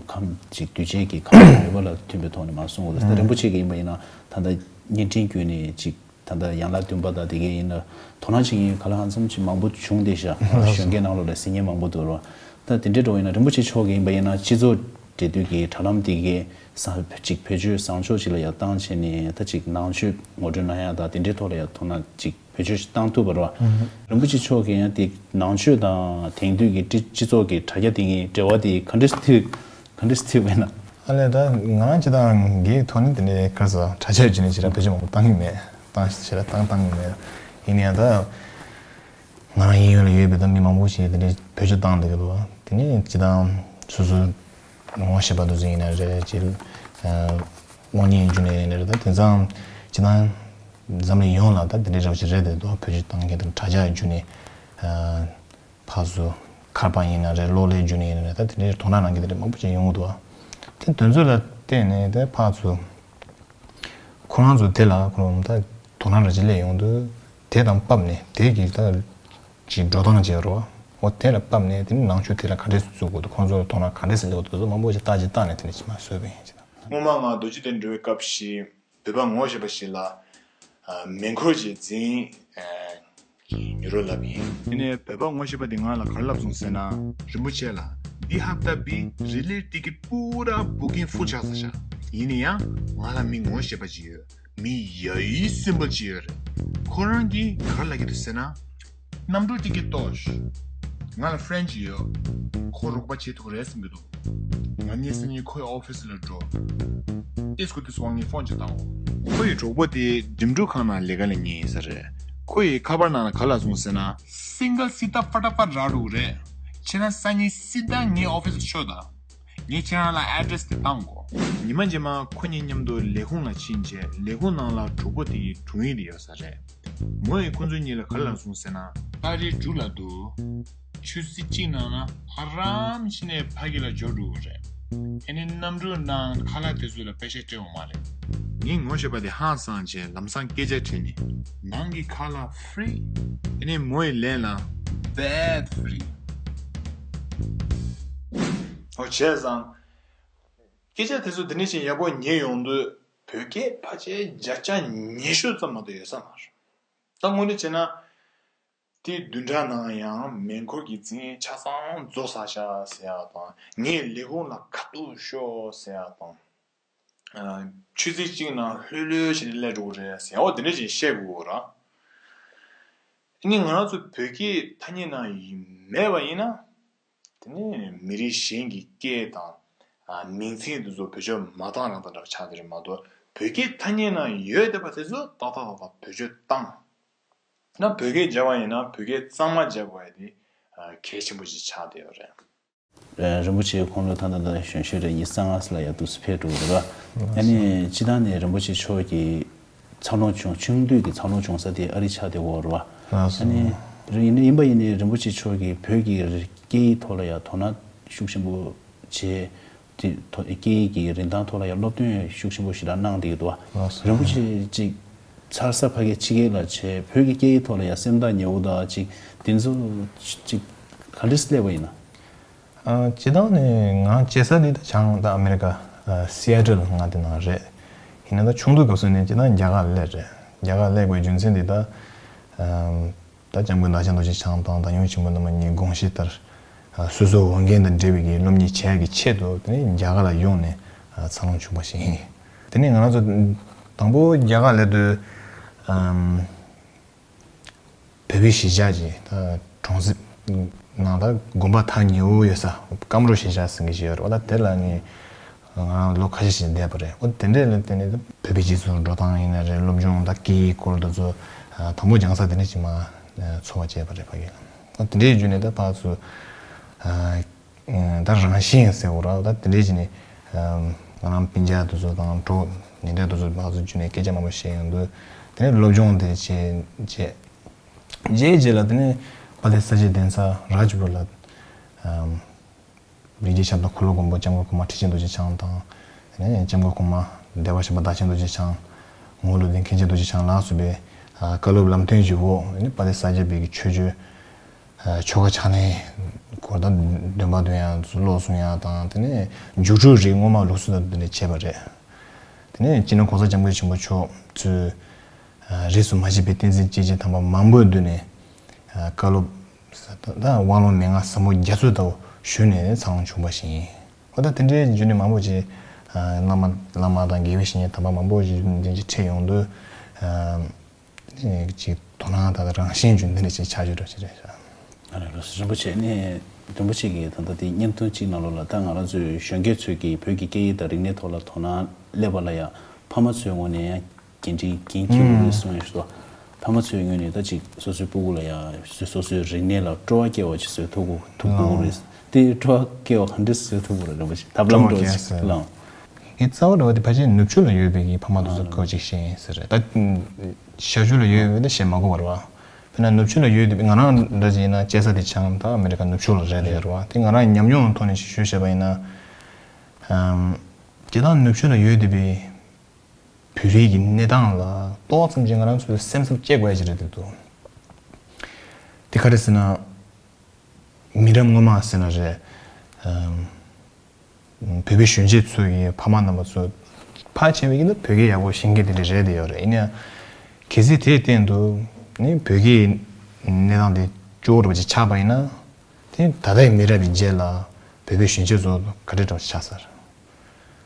ཁམས་ཅིག་གདུལ་བྱའི་གི་ཁམས་མོས་པ་ལ་མཐུན་པའི་ཐོག་ནས་མར་གསུངས་འདུག་ད་རིན་པོ་ཆེ་གིས་ཡིན་པ་ཡིན་ན་ད་ལྟ་བརྙན་འཕྲིན་བརྒྱུད་ནས་ཅིག་ད་ལྟ་ཡན་ལག་བདུན་པ་དང་དེ་གའི་ཡིན་ན་དོ་སྣང་བྱེད་མཁན་ག་ལ་གང་འཚམ་ཅིག་མང་པོ་བྱུང་བསྡད་ཤག་གཞོན་སྐྱེས་ནང་ལོགས་ལ་གཟིགས་མཁན་མང་པོ་འདུག་རོ། ད་དེ་འདྲའི་འགྲོ་ཡིན་ན་རིན་པོ་ཆེ་མཆོག་གིས་ཡིན་པ་ཡིན་ན་སྤྱི་ཚོགས་འབྲེལ་མཐུད་ཀྱི་དྲ་ལམ་དེ་གའི་ས་ཅིག་བེད་སྤྱོད་བཟང་ཕྱོགས་ཅིག་ལ་ཡང་བཏང་བྱས་ནས་ད་ཅིག་ནང་ཆོས་ངོ་སྤྲོད་གནང་ཡ་དང་དེ་འདྲའི་ཐོག་ལ་ཡང་དོ་སྣང་ཅིག་བེད་སྤྱོད་ཅིག་བཏང་ཐུབ་པ་རོ། རིན་པོ་ཆེ་མཆོག་གིས་ཡང་དེ་ནང་ཆོས་དང་དེང་དུས་ཀྱི་སྤྱི་སྤྱི་ཚོགས་ཀྱི་དྲ་རྒྱ་དེ་གའི་འབྲེལ་བ་དེ་ག་འདྲས་མཐུད་ག་འདྲས་མཐུད་པས་ན། ཨ་ལས་ད་ང་ཅི་དང་གི་ཐོག་ནས་དེ་འདྲའི་ཁར་སོ་དྲ་རྒྱ་བརྒྱུད་ནས་ཞེ་དྲག་བེད་སྤྱོད་མང་པོ་བཏང་གི་མེད། བཏང་ཞེ་དྲག་བཏང་བཏང་གི་མེད། ཡིན་ན་ཡང་ད། ང་རང་གཡས་གཡོན་ལ་ཡོད་པའི་ད་མི་མང་པོ་ཞིག་དེ་འདྲའི་བེད་སྤྱོད་བཏང་བསྡད་ཀྱི་འདུག་དེ་ནས་སྤྱིར་བཏང་སོ་སོའི་ངོ་ཤེས་པ་དེ་ཚོ་ཡིན་ན་རེད་ཅིག་གློག་བརྙན་བརྒྱུད་ནས་ཡིན་ན་རེད། ད་དེང་སང་སྤྱིར་བཏང་འཛམ་གླིང་ཡོངས་ལ་ད་དེ་འདྲའི་རབ་ཅིག་རེད་དེ་འདུག་བེད་སྤྱོད་བཏང་མཁན་དང་དྲ་རྒྱ་བརྒྱུད་ནས་ཕར་ཚུར་ཁ་པར་ཡིན་ན་རེད། གློག་ཀླད་བརྒྱུད་ནས་ཡིན་ན་རེད། ད་དེ་འདྲའི་དོ་སྣང་གནང་མཁན་དེ་འདྲ་མང་པོ་ཅིག་ཡོང་གི་འདུག་དེ་དེ་ཚོ་ལ་བརྟེན་ནས་ད་ཕར་ཚུར་ཁོ་རང་ཚོ་དེ་ལ་ཁོ་རང་ད་དོ་སྣང་ར་ཅིག་སླེབས་ཡོང་དུས། དེ་དང་བབས་ནས་དེ་གི་ད་ཅིག་འགྲོ་སྟངས་བྱས་རོ། འོ་དེ་ལ་བབས་ནས་དེ་ནི་ནང་ཆོས་དེ་ལ་ག་འདྲས་བཙུགས་དགོས་འདུག་ཁོང་ཚོ་ལ་དོ་སྣང་ག་འདྲས་སླེབས་འདུག་དེ་ཚོ་མང་པོ་ཞིག་བརྟག་དཔྱད་བཏང་ནས་དེ་ནི་ཕྱི་མ་བཟོས་པ་ཡིན་ཅེ་ན། སྔོན་མ་ང་རྡོ་རྗེ་གདན་འགྲོ་བའི་སྐབས་ཤིག་བོད་པ་ངོ་ཤེས་པ་ཞིག་ལ་མེ་འཁོར་གྱི་འཛིན་གྱི་མྱུར་བ་ལབ་ཡིན། དེ་ནས་བོད་པ་ངོ་ཤེས་པ་དེ་ང་ལ་ག་རེ་ལབ་སོང་ཟེར་ན། རིན་པོ་ཆེ་ལ་འདི་ཧབ་ཏ་བི་རི་ལེ་ཊི་ཀེཊ་པུ་ར་བུ་ཀིང་ཕུལ་ཆགས་ས་ཤག་ཡིན་ན་ཡང་ང་ལ་མི་ངོ་ཤེས་པ་ཅིག་ཡོད། མི་ཡ་ཡི་སིམ་པལ་ཅིག་ཡོད་རེད། ཁོ་རང་གིས་ག་རེ་ལབ་ཀྱི་འདུག་ཟེར་ན། གནམ་གྲུ་ཊི་ཀེཊ་ཏོ་ཤ། ང་ལ་ཕ་རེན་ཌི་ཅིག་ཡོད། ཁོ་རོགས་པ་བྱེད་ཐུབ་རེད་བསམ་གྱི་འདུག་ང་གཉིས་སང་ཉིན་ཁོའི་ཨོ་ཕི་སི་ལ་འགྲོ། ཏིས་ཁུ་ཏིས་དབང་ངས་ཕོན་ཅིག་བཏང་འོ། ཁོ་ཡི་གྲོགས་པོ་དེ་འགྲིམ་འགྲུལ་ཁང་ནང་ལས་ཀ་ལས་ངེས་ཡིན་ས་རེད། ཁོ་ཡི་ཁ་པར་ནང་ལ་ག་ལ་སོང་ཟེར་ན། སིང་གལ་སི་ཏ་ཕ་ཏ་ཕ་ར་རུ་རེད། ཁྱེད་རང་སང་ཉིན་སི་ཏ་ངའི་ཨོ་ཕི་སི་ལ་ཤོག་དང་། ངས་ཁྱེད་རང་ལ་ཨེ་ཌི་རེ་སི་དེ་བཏང་གོ། ཉི་མ་རྗེས་མ་ཁོ་གཉིས་མཉམ་དུ་ལས་ཁུངས་ལ་ཕྱིན་རྗེས་ལས་ཁུངས་ནང་ལ་གྲོགས་པོ་དེ་ཡི་དྲུང་ཡིག་དེ་ཡོད་ས་རེད། མོ་ཡིས་ཁོ་ཚོ་གཉིས་ལ་ག་རེ་ལབ་སོང་ཟེར་ན། ཏ་རིག་དྲུག་ལ་འདུག་ཆུ་ཚོད་གཅིག་ནང་ན་ཨ་རམ་བྱས་ནས་ཕ་གི་ལ་འབྱོར་འགྲོ་གི་རེད། ཨ་ནི་གནམ་གྲུ་ནང་ཁ་ལག་དེ་ཚོ་ལ་པེ་ཤ་སྤྲད་འོང་མ་རེད། ངའི་ངོ་ཤེས་པ་དེ་ཧང་སངས་བྱས་ལམ་སང་སྐད་ཆ་དྲིས་ནས། ནང་གི་ཁ་ལག་ཧྥི་རི། ཨ་ནི་མོ་ཡི་ལན་ལ་བེད་ཧྥི་རི། ཨོ་བྱས་ཙང་། སྐད་ཆ་དེ་ཚོ་འདི་ནས་ཅིག་ཡག་པོ་ཉན་ཡོང་དུས་བོད་སྐད་ཕལ་ཆེར་བརྒྱ་ཆ་ཉི་ཤུ་ཙམ་མ་གཏོགས་ཡོད་ས་མ་རེད། ད་དངོས་གནས་བྱས་ན། དེའི་བདུན་ཕྲག་ནང་ཡང་མེ་འཁོར་གྱི་འཛིན་ཆ་ཚང་རྫོགས་ཚར་ཤག་ཟེར་ཡག་དང་། ངས་ལས་ཁུངས་ལ་ཁ་ཐུག་ཤོག་ཟེར་ཡག་དང་། ཆུ་ཚོད་གཅིག་ནང་ལྷོད་ལྷོད་བྱས་ནས་སླེབས་འགྲོ་གི་རེད་ཟེར་ཡག་འོ་དེ་འདྲ་ཞིག་བཤད་དགོས་ར། ཨ་ནི་ང་རང་ཚོ་བོད་སྐད་ཐ་སྙད་ནང་ཡིན་མེད་པ་ཡིན་ན། དེ་ནས་མི་རིགས་གཞན་གྱི་སྐད་དང་། ཨ། མིང་ཚིག་འདི་ཚོ་བེད་སྤྱོད་མ་བཏང་རང་དང་འདྲ་བ་ཆགས་བསྡད་རེད་མ་གཏོགས། བོད་སྐད་ཐ་སྙད་ནང་ཡོད་བསྡད་པ་དེ་ཚོ་ཏག་ཏག་ཏག་ཏག་བེད་སྤྱོད་བཏང་། ན་བོད་སྐད་སྦྱར་བ་ཡིན་ན་བོད་སྐད་གཙང་མ་སྦྱར་དགོས་ཡ་དེ་ཨ། གལ་ཆེན་པོ་ཞིག་ཆགས་བསྡད་ཡོད་རེད། ཨ། རིན་པོ་ཆེ་ཁོང་ལོ་ད་ལྟ་ད་གཞོན་ཤོས་རེད། ཉི་ཤུ་རྩ་ལྔ་ལ་ཡ་འདུག་སེ་ཕེབས་འགྲོ་གི་རེད་པ། ཨ་ནི་སྤྱིར་བཏང་ནས་རིན་པོ་ཆེ་མཆོག་གི་འཚར་ལོངས་བྱུང་། ཆུང་དུས་ཀྱི་འཚར་ལོངས་བྱུང་ས་དེ་ཨ་རི་ཆགས་བསྡད་ཡོད་རེད་པ། ལགས་སོ། ཨ་ནི་ཡིན་ན་ཡིན་པ་ཡིན་ནའི་རིན་པོ་ཆེ་མཆོག་གིས་བོད་ཀྱི་སྐད་ཡིག་ཐོག་ལ་ཡང་དོ་སྣང་ཤུགས་ཆེན་པོ་བྱས། དེ་ཐོག་སྐད་ཡིག་གི་རིན་ཐང་ཐོག་ལ་ཡང་སློབ་སྟོན་ཤུགས་ཆེན་པོ་ཞེ་དྲག་གནང་བསྡད་ཀྱི་འདུག་པ། ལགས་སོ། རིན་པོ་ཆེ་ཅིག་འཚར་ས་ཕ་གིའི་ཕྱི་རྒྱལ་ལ་བྱས། བོད་ཀྱི་སྐད་ཡིག་ཐོག་ལ་ཡང་སེམས་ཐག་ཉེ་བོ་དང་ཅིག་དེ་ཚོ་ཅིག་ག་འདྲས་སླེབས་པ་ཡིན་ན། ཨ། སྤྱིར་བཏང་ནས་ང་སྐྱེས་ས་འདི་ད་བྱང་ད་ཨ་མེ་རི་ཀ། ཨ། སི་ཨེ་ཊལ་ང་དེ་ནང་རེད། ཡིན་ན་ད་ཆུང་དུས་སྐབས་སུ་ནས་སྤྱིར་བཏང་རྒྱ་གར་སླེབས་རེད། རྒྱ་གར་སླེབས་པའི་རྒྱུ་མཚན་འདི་ད། ཨ། ད་སྐྱབས་མགོན་བདག་ཆེན་རྡོ་རྗེ་འཆང་དང་ད་ཡོངས་ཆེན་པོ་རྣམ་པ་གཉིས་དགོངས་གཞི་ལྟར། ཨ། སོ་སོའི་འོས་འགན་དང་འབྲེལ་བའི་གི་སློབ་གཉེར་བྱེད་ཡག་གི་ཆེད་དུ་དེ་ནས་རྒྱ་གར་ལ་ཡོང་ནས། ཨ། འཚར་ལོངས་བྱུང་བ་ཞིག་ཡིན། དེ་ནས་ང་རང་ཚོ་དང་པོ་རྒྱ་གར་སླེབས་དུས། ཨམ། བོད་པའི་གཞིས་ཆགས་ཀྱི་ད་གྲོང་གསེབ་ནང་ད་དགོན་པ་ཐག་ཉེ་བོ་ཡོད་ས་ཀམ་རོ་གཞིས་ཆགས་ཟེར་མཁན་ཞིག་ཡོད་རེད་པ། ད་དེ་ལ་ནི་ང་རང་ལོ་ཁ་ཤས་ཤིག་བསྡད་པ་རེད། འོ་དེ་འདྲས་ལ་བརྟེན་ནས་ད་བོད་པའི་སྤྱི་ཚོགས་འགྲོ་སྟངས་ཡིན་ན་རེད། སློབ་སྦྱོང་ད་སྐད་ཡིག་སྐོར་དེ་ཚོ་དང་པོ་སྦྱང་ས་དེ་འདྲས་ཅིག་མ་འཚོ་བ་བྱས་པ་རེད་ཕ་གི་ལ། འོ་དེ་འདྲའི་བརྒྱུད་ནས་ད་ཕར་ཚུར་ད་རང་བཞིན་ཟེར་བ་ར་ད་དེ་འདྲས་བྱས་ནས་ང་རང་སྤུན་ཀྱག་དེ་ཚོ་དང་གྲོགས་ཉེ་འབྲེལ་དེ་ཚོ་ཕར་ཚུར་བརྒྱུད་ནས་སྐད་ཆ་མང་པོ་བཤད་ཡོང་དུས། དེ་ནས་སློབ་སྦྱོང་དེ་བྱས་བྱས། རྗེས་རྗེས་ལ་དེ་ནས་དཔལ་ལྡན་ས་སྐྱའི་གདན་ས་རཱཇ་པུར་ལ། ཨམ། རིན་ཆེན་ཞབས་དང་འཁོར་ལོ་མགོན་པོ་སྐྱབས་མགོན་གོང་མ་ཁྲི་ཆེན་རྡོ་རྗེ་འཆང་དང་། དེ་ནས་སྐྱབས་མགོན་གོང་མ་བདེ་བར་གཤེགས་པ་བདག་ཆེན་རྡོ་རྗེ་འཆང་། ངག་དབང་ཀླུ་ལྡིང་མཁན་ཆེན་རྡོ་རྗེ་འཆང་ལ་སོགས་པའི་ཨ་བཀའ་སློབ་ལམ་སྟོན་བརྒྱུད་འོག་དེ་ནས་དཔལ་ལྡན་ས་སྐྱ་པའི་གི་ཆོས་བརྒྱུད་ཨ་ཆོ་ག་ཕྱག་ལེན་སྐོར་དང་འདོན་པ་འདོན་ཡག་ཚུར་ཀློག་གསུང་ཡག་དང་། དེ་ནས་རྒྱུགས་སྤྲོད་རིགས་སྔོན་མ་ལུགས་སྲོལ་དང་བསྟུན་ནས་བྱས་པ་རེད། དེ་ནས་སྤྱི་ནོར་༸གོང་ས་༸སྐྱབས་མགོན་ཆེན་པོ་མཆོག་གཙོས། ཨ་རིས་སུ་མ་ཆད་པའི་བསྟན་འཛིན་སྐྱེས་ཆེན་དམ་པ་མང་པོའི་མདུན་ནས་ཨ་བཀའ་སློབ་ད་དབང་ལུང་མན་ངག་ཟབ་མོ་རྒྱ་མཚོ་ལྟ་བུ་ཞུས་ནས་འཚར་ལོངས་བྱུང་བ་ཞིག་ཡིན། འོ་ད་དེ་འདྲའི་བརྒྱུད་ནས་མང་པོ་ཅིག་ཨ་བླ་མ་བླ་མ་དང་དགེ་བའི་བཤེས་གཉེན་དམ་པ་མང་པོ་ཅིག་འདི་ཅིག་འཕྲད་ཡོང་དུས། ཨ་ཅིག་དོ་སྣང་ད་ལྟ་རང་བཞིན་བརྒྱུད་འདི་འདྲ་ཅིག་ཆགས་རྒྱུ་འདྲ་ཅིག་རེད་ཤག་ཨ་ལགས་སོ། རིན་པོ་ཆེ་ནས་རིན་པོ་ཆེ་གིས་ད་ལྟ་དེ་བརྙན་ཐུང་གཅིག་ནང་ལོགས་ལ་ད་ང་རང་ཚོའི་གཞོན་སྐྱེས་ཚོས་ཀྱིས་བོད་ཀྱི་སྐད་ཡིག་དང་རིག་གནས་ཐོག་ལ་དོ་སྣང་སླེབས་པ་ལ་ཡང་ཕ་མ་ཚོའི་ངོས་ནས་ཡང་འགན་འཁྲི་འགན་འཁྱེར་དགོས་རེད་གསུངས་ཡོད་ཤག་ཕ་མ་ཚོའི་ངོས་ནས་ད་ཅིག་སོ་སོའི་སྤུ་གུ་ལ་ཡང་སོ་སོའི་རིག་གནས་ལ་སྤྲོ་བ་སྐྱེ་བ་ཅིག་བཟོ་ཐུབ་དགོས་ཐུབ་དགོས་རེད། དེ་སྤྲོ་བ་སྐྱེ་བ་ག་འདྲས་བཟོ་ཐུབ་དགོས་རེད། རིན་པོ་ཆེ་ཐབས་ལམ་འདྲ་བོ་ཅིག་ལའང་། ངའི་རྩ་བ་འདྲ་བ་དེ་ཕལ་ཆེར་ནུབ་ཕྱོགས་ལ་ཡོད་པའི་གི་ཕ་མ་དེ་ཚོ་སྐོར་ཅིག་བཤད་ཡིན་ཟེར་རེད། ད་ཤར་ཕྱོགས་ལ་ཡོད་པའི་དེ་བཤད་མ་དགོས་པ་རེད་བ། དཔེར་ན་ནུབ་ཕྱོགས་ལ་ཡོད་དེ་ང་རང་འདྲ་ཅིག་ཡིན་ན་སྐྱེས་ས་དེ་བྱང་ད་ཨ་མེ་རི་ཀ་ནུབ་ཕྱོགས་ལ་རེད་དེ་རེད་བ། དེ་ང་རང་ཉམས་མྱོང་ཐོག་ནས་ཞུ་ཞུ་བྱས་པ་ཡིན་ན། ཨམ། སྤྱིར་བཏང་ནུབ་ཕྱོགས་ལ་ཡོད་དེ་པའི་བོད་རིགས་ཀྱི་གནས་སྟངས་ལ་ཏོག་ཙམ་ཅིག་ང་རང་ཚོའི་སེམས་འཚབ་སྐྱེ་དགོས་ཡ་ཅིག་རེད་འདུག་དེ་ག་རེ་ཟེར་ན། མི་རབས་སྔོན་མ་ཟེར་ན་རེད། ཨམ། བོད་པའི་གཞོན་སྐྱེས་ཚོ་ཡི་ཕ་མ་རྣམ་པ་ཚོ་ཕལ་ཆེ་བས་ཀྱི་ན་བོད་སྐད་ཡག་པོ་ཤེས་མཁན་དེ་འདྲ་རེད་དེ་ཡོད་རེད། ཡིན་ན་ཡང་གལ་སྲིད་དེའི་སྟེང་དུ་ནི་བོད་སྐད་གནས་སྟངས་དེ་སྐྱོ་བོ་འདྲ་པོ་ཅིག་ཆགས་པ་ཡིན་ན། དེ་ད་ལྟའི་མི་རབས་ཀྱི་རྗེས་ལ་བོད་པའི་གཞོན་སྐྱེས་ཚོ་ག་འདྲ་འདྲ་པོ་ཆགས་ས་རེད།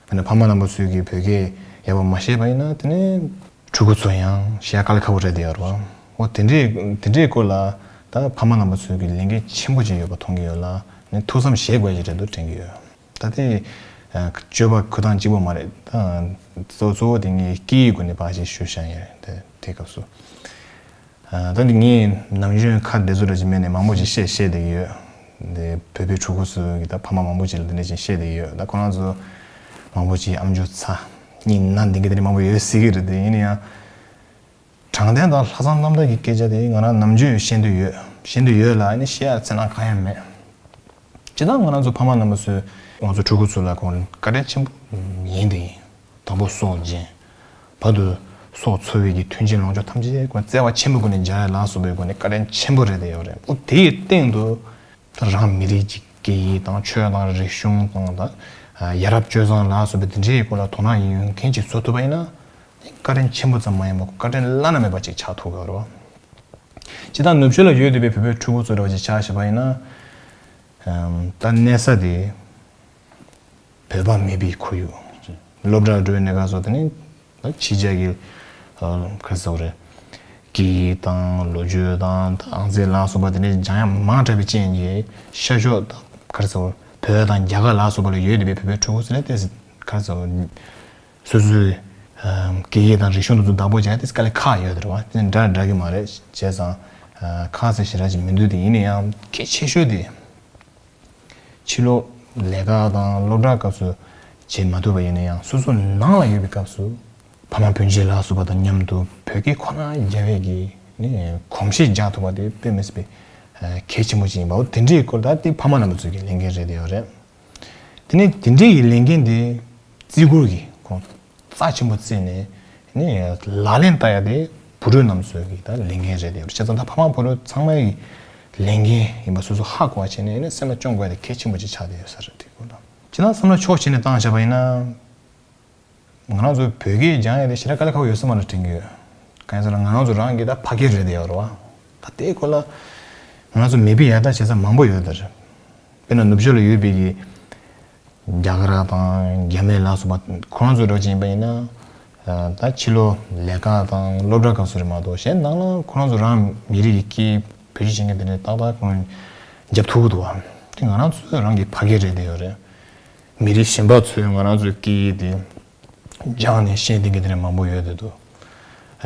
ཨ་ནི་ཕ་མ་རྣམ་པ་ཚོས་ཀྱི་བོད་སྐད་ཡག་པོ་མ་ཤེས་པ་ཡིན་ན། དེ་ནས་ཕྲུ་གུ་ཚོ་ཡང་ཤེས་ཡ་དཀའ་ལས་ཁག་པོ་རེད་དེ་ཡོད་རེད་བ། འོ་དེ་འདྲའི་དེ་འདྲའི་སྐོར་ལ་ད་ཕ་མ་རྣམ་པ་ཚོས་ཀྱི་ལས་འགན་ཆེན་པོ་ཅིག་ཡོད་པ་མཐོང་གི་ཡོད་ལ། ནི་ཐུགས་བསམ་བཞེས་དགོས་ཀྱི་རེད་འདུག་དྲན་གྱི་ཡོད། ད་དེ་ཨ་སྤྱོད་པ་འཁོར་སྟངས་གཅིག་པོ་མ་རེད། ད་གཙོ་གཙོ་བོ་དེ་ངས་སྐད་ཡིག་སྒོ་ནས་ཕར་ཅིག་ཞུ་བཞག་ཡོད་རེད། དེ་དེ་སྐབས་སུ། ཨ་ད་འདི་ངས་ནམ་རྒྱུན་ཁ་བདེ་བཟོ་འདྲ་ཅིག་མེད་ནས་མང་པོ་ཅིག་བཤད་བཤད་བསྡད་ཀྱི་ཡོད། འདི་བོད་པའི་ཕྲུ་གུ་ཚོ་གི་ད་ཕ་མ་མང་པོ་ཅིག་ལ་འདི་འདྲ་ཅིག་བཤད་བསྡད་ཀྱི་ཡོད། ད་ཁོ་རང་ཚོ་མང་པོ་ཅིག་ཨམ་ཅོག་ཚ་གཉིད་ན་འདི་གི་དེ་འདྲ་མང་པོ་ཡོད་སྲིད་ཀྱི་རེད། དེ་ཡིན་ན་ཡང་དྲང་བདེན་དང་ལྷག་བསམ་རྣམ་དག་གི་སྐད་ཆ་དེ་ང་རང་ནམ་རྒྱུན་བཤད་འདོད་ཡོད། བཤད་འདོད་ཡོད་ལ་ཨ་ནི་བཤད་ཡ་འཚེར་སྣང་གང་ཡང་མེད། སྤྱིར་བཏང་ང་རང་ཚོ་ཕ་མ་རྣམ་པ་ཚོས་ང་ཚོ་ཕྲུ་གུ་ཚོ་ལ་ཁོང་བཀའ་དྲིན་ཆེན་པོ་ཡིན་དེ་ཡིན། དང་པོ་སྲོག་སྦྱིན། བར་དུ་སྲོག་འཚོ་བའི་གི་མཐུན་རྐྱེན་ལོངས་སྤྱོད་ཐམས་ཅད་ཁོང་བརྩེ་བ་ཆེན་པོའི་སྒོ་ནས་སྦྱར་ཡ་ལ་སོགས་པའི་སྒོ་ནས་བཀའ་དྲིན་ཆེན་པོ་རེད་དེ་ཡོད་རེད། འོ་དེའི་སྟེང་དུ་ད་རང་མི་རིགས་ཀྱི་སྐད་ཡིག་དང་ཆོས་དང་རིག་གཞུང་དང་ད་ཡ་རབས་སྤྱོད་བཟང་ལ་སོགས་པའི་དེ་འདྲའི་སྐོར་ལ་དོ་སྣང་ཡོད་མཁན་ཅིག་བཟོ་ཐུབ་པ་ཡིན་ན། བཀའ་དྲིན་ཆེན་པོ་ཙམ་མ་ཡིན་པར་བཀའ་དྲིན་བླ་ན་མེད་པ་ཅིག་ཆགས་ཐུབ་ཀྱི་ཡོད་རེད་བ། སྤྱིར་བཏང་ནུབ་ཕྱོགས་ལ་ཡོད་བསྡད་པའི་བོད་པའི་ཕྲུ་གུ་ཚོ་འདྲ་བ་ཅིག་ཆ་བཞག་པ་ཡིན་ན། ཨམ། ད་གནས་ས་དེ་བོད་པ་མེད་པའི་ཁོར་ཡུག་སློབ་གྲྭར་འགྲོ་བའི་གནས་སྐབས་སུ་དེ་ནི་ད་ཕྱི་རྒྱལ་གྱི་ཨ་ག་རེ་ཟེར་དགོས་རེད། སྐད་ཡིག་དང་ལོ་རྒྱུས་དང་ད་ཨང་རྩིས་ལ་སོགས་པ་དེ་འདྲ་སྦྱང་ཡ་མང་དྲགས་པའི་རྐྱེན་གྱིས་ཤར་ཕྱོགས་ད་ག་རེ་ཟེར་དགོས་རེད། བོད་དང་རྒྱ་གར་ལ་སོགས་པ་ལ་ཡོད་བསྡད་པའི་བོད་པའི་ཕྲུ་གུ་ཚོ་ལ་ཏོག་ཙམ་ག་རེ་ཟེར་དགོས་རེད། སོ་སོའི་ཨམ་སྐད་ཡིག་དང་རིག་གཞུང་དེ་ཚོ་བདག་པོ་བྱས་ཏེ་དཀའ་ལས་ཁག་ཡོད་རེད་བ། དེ་འདྲ་འདྲ་གི་མ་རེད། བྱས་ཙང་ཨ་ཁག་ཟེར་ཞེ་དྲག་ཅིག་མི་འདུག་དེ་ཡིན་ན་ཡང་གལ་ཆེ་ཤོས་དེ་ཕྱི་ལོགས་ལས་ཀ་དང་སློབ་གྲྭ་སྐབས་སུ་བྱེད་མ་ཐུབ་པ་ཡིན་ན་ཡང་སོ་སོ་ནང་ལ་ཡོད་པའི་སྐབས་སུ་ཕ་མ་སྤུན་མཆེད་ལ་སོགས་པ་དང་མཉམ་དུ་བོད་སྐད་ཁོ་ན་རྒྱབ་ཡས་ཀྱི་ནི་གོམས་གཤིས་འཇགས་ཐུབ་པ་དེ་དཔེ་མི་སྲིད་པའི་ཨ་གལ་ཆེན་པོ་ཅིག་ཡིན་པའོ། དེ་འདྲའི་སྐོར་ད་དེ་ཕ་མ་རྣམ་པ་ཚོའི་གི་ལས་འགན་རེད་དེ་ཡོད་རེད། དེ་ནས་དེ་འདྲའི་གི་ལས་འགན་དེ་བརྩི་བཀུར་གྱི་ཁོང་རྩ་ཆེན་པོ་བརྩིས་ནས་ནི་ལག་ལེན་བསྟར་ཡ་དེ་བུ་ཕྲུག་རྣམ་ཚོའི་གི་ད་ལས་འགན་རེད་དེ། བྱས་ཙང་ད་ཕ་མ་བུ་ཕྲུག་ཚང་མའི་གི་ལས་འགན་ཡིན་པ་སོ་སོ་ཧ་གོ་བ་བྱས་ནས་ནི་སེམས་ལ་སྐྱོང་དགོས་ཡ་དེ་གལ་ཆེན་པོ་ཅིག་ཆགས་བསྡད་ཡོད་ས་རེད། དེ་སྐོར་ལ་ཅི་ན་བསམ་བློ་ཕྱོགས་གཅིག་ནས་བཏང་བཞག་པ་ཡིན་ན། ང་རང་ཚོ་བོད་སྐད་སྦྱང་ཡ་དེ་ཞེ་དྲག་དཀའ་ལས་ཁག་པོ་ཡོད་ས་མ་རེད་དྲན་གྱི་ཡོད། གང་ཡིན་ཟེར་ན་ང་རང་ཚོ་རང་གི་ད་ཕ་སྐད་རེད་དེ་ཡོད་རེད་བ། ད་དེའི་སྐོར་ལ་ང་རང་ཚོ་མེད་པའི་ཡ་ད་བྱེད་ས་མང་པོ་ཡོད་ད་རེད། དཔེར་ན་ནུབ་ཕྱོགས་ལ་ཡོད་པའི་གི་རྒྱ་གར་དང་རྒྱ་སྨན་ལ་སོགས་པ་ཁོ་རང་ཚོའི་འགྲོ་ཅིག་ཡིན་པ་ཡིན་ན། ད་ཕྱི་ལོགས་ལས་ཀ་དང་སློབ་གྲྭ་སྐབས་སུ་རེད་མ་གཏོགས་གཞན་ནང་ལ་ཁོ་རང་ཚོ་རང་མི་རིགས་ཀྱི་སྐད་བེད་སྤྱོད་བྱེད་མཁན་དེ་འདྲ་ཏག་ཏག་ཁོ་རང་རྒྱབ་ཐུབ་ཀྱི་འདུག་བ། དེ་ང་རང་ཚོའི་རང་གི་ཕ་སྐད་རེད་དེ་ཡོད་རེད། མི་རིགས་གཞན་པ་ཚོས་ང་རང་ཚོའི་སྐད་ཡིག་དེ་སྦྱངས་ནས་ཤེས་བསྡད་མཁན་དེ་འདྲ་མང་པོ་ཡོད་དེ་འདུག་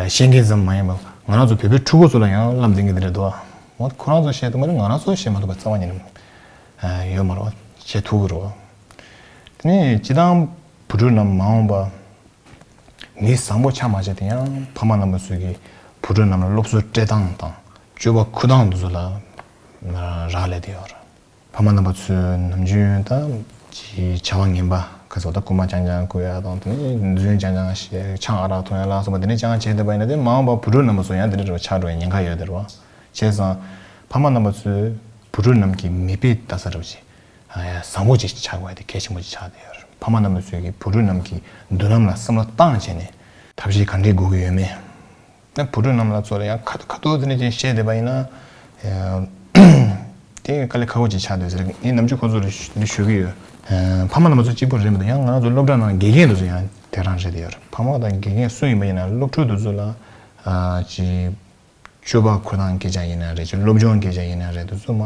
ཤེས་མཁན་ཙམ་མ་ཡིན་པར་ང་རང་ཚོ་བོད་པའི་ཕྲུ་གུ་ཚོ་ལ་ཡང་བསླབ་བསྡད་མཁན་དེ་འདྲ་འདུག་འོ་ཁོ་རང་ཚོ་ཤེས་ཐུབ་མ་རེད། ང་རང་ཚོ་ཤེས་མ་ཐུབ་པ་རྩ་བ་ཉིད་ནས་ཡོད་མ་རེད་བ། ཤེས་ཐུབ་ཀྱི་རེད་བ། དེ་ནས་སྤྱིར་བཏང་བུ་ཕྲུག་རྣམས་མ་འོངས་པ་མི་བཟང་པོ་ཆགས་མ་ཆགས་དེ་ཡང་ཕ་མ་རྣམ་པ་ཚོས་ཀྱི་བུ་ཕྲུག་རྣམས་ལ་སློབ་གསོ་སྤྲད་སྟངས་དང་སྤྱོད་པ་འཁུར་སྟངས་འདི་ཚོ་ལ་རག་ལས་བསྡད་ཡོད་རེད། ཕ་མ་རྣམ་པ་ཚོས་ནམ་རྒྱུན་ད་ཅིག་བྱ་བ་ངན་པ་ག་ཚོད་ད་རྐུན་མ་རྐྱང་རྐྱང་རྐུ་ཡ་དང་དེ་ནས་རྫུན་རྐྱང་རྐྱང་བཤད་ཆང་ཨ་རག་འཐུང་ཡ་ལ་སོགས་པ་དེ་འདྲ་རྐྱང་བྱས་བསྡད་པ་ཡིན་ན་དེ་མ་འོངས་པར་བུ་ཕྲུག་རྣམ་པ་ཚོ་ཡང་དེ་འདྲ་འདྲ་བ་ཆགས་འགྲོ་བའི་ཉེན་ཁ་ཡོད་དེ་རེད་བ། བྱས་ཙང་ཕ་མ་རྣམ་པ་ཚོས་བུ་ཕྲུག་རྣམས་ཀྱི་མིག་དཔེ་ལྟ་ས་འདྲ་བ་ཅིག་བཟང་པོ་ཅིག་ཆགས་དགོས་ཡ་དེ་གལ་ཆེན་པོ་ཅིག་ཆགས་བསྡད་ཡོད་རེད། ཕ་མ་རྣམ་པ་ཚོས་ཀྱི་བུ་ཕྲུག་རྣམས་ཀྱི་མདུན་ལམ་ལ་བསམ་བློ་བཏང་བྱས་ནས་ཐབས་ཤེས་ག་འདྲས་དགོས་ཀྱི་ཡོད་མེད། ད་བུ་ཕྲུག་རྣམས་ལ་ཚོ་ལ་ཡང་ཁ་ཁ་ཐུག་དེ་འདྲ་ཅིག་བཤད་བསྡད་པ་ཡིན་ན། ཡང་དེ་དཀའ་ལས་ཁག་པོ་ཅིག་ཆགས་འདུག་ཟེར། ངས་ནམ་རྒྱུན་ཁོ་ཚོར་འདི་ཞུ་གི་ཡོད། ཕ་མ་རྣམ་པ་ཚོ་གཅིག་པུ་རེད་མི་འདུག་ཡང་ང་རང་ཚོ་སློབ་གྲྭ་ནང་དགེ་རྒན་དེ་ཚོ་ཡང་དེ་རང་རེད་དེ་ཡོད་རེད། ཕ་མ་དང་དགེ་རྒན་སུ་ཡིན་པ་ཡིན་ན་སློབ་ཕྲུག་དེ་ཚོ་ལ་ཅིག་སྤྱོད་པ་འཁོར་སྟངས་སྐད་ཆ་ཡིན་ན་རེད། ཅིག་སློབ་སྦྱོང་སྐད་ཆ་ཡིན་ན་རེད། དེ་ཚོ་མ་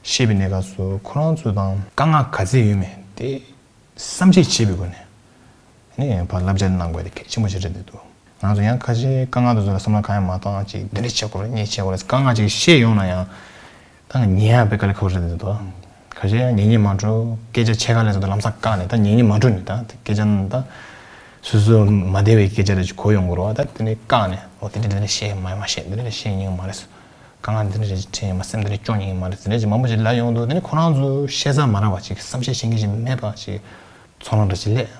ཤེས་པའི་གནས་སྐབས་སུ་ཁོ་རང་ཚོ་དང་དཀའ་ངལ་ག་ཚད་ཡོད་མེད་དེ་བསམ་གཞིག་བྱེད་པའི་སྒོ་ནས་ནི་ཕར་བསླབ་བྱ་གནང་དགོས་དེ་གལ་ཆེན་པོ་ཞིག་རེད་འདུག་ང་ཚོ་ཡང་ཁ་ཤས་དཀའ་ངལ་དེ་ཚོ་ལ་བསམ་བློ་གང་ཡང་མ་བཏང་། ཅིག་འདི་འདྲ་བྱེད་དགོས་རེད། ཉེས་བྱེད་དགོས་རེད། དཀའ་ངལ་ཅིག་ཤེས་ཡོང་ན་ཡང་ད་ཉན་ཡག་དཔེ་དཀའ་ལས་ཁག་པོ་རེད་འདུག་ཁ་ཤས་ཡང་ཉན་ཉན་མ་འགྲོ། སྐད་ཆ་ཕྱེད་ཀ་ལས་ཚོ་ད་ལམ་སང་བཀག་ནས་ད་ཉན་ཉན་མ་འགྲོ་ནས་ད་སྐད་ཆ་ནི་ད་སོ་སོ་མ་བདེ་བའི་སྐད་ཆ་རེ་ཅིག་གོ་ཡོང་གི་རེད་བ། ད་དེ་ནས་བཀག་ནས་འོ་དེ་འདྲ་དེ་འདྲ་བཤད་མ་མ་བཤད། འདི་འདྲ་བཤད་ཉན་གི་མ་རེད། དཀའ་ངལ་འདི་འདྲ་ཞིག་འཕྲད་ཡོད་མ་རེད། སེམས་འདི་འདྲ་སྐྱོ་ཉན་གི་མ་རེད། འདི་འདྲ་ཞིག་མང་པོ་ཞིག་ལབ་ཡོང་དུས་དེ་ནི་ཁོ་རང་ཚོ་ཤེས་ས་མ་རག་པ་ཅིག་བསམ་ཤེས་བྱེད་མཁན་ཞིག་མེད་པ་ཅིག་ཚོར་སྣང་འདྲ་ཞིག་སླེབས།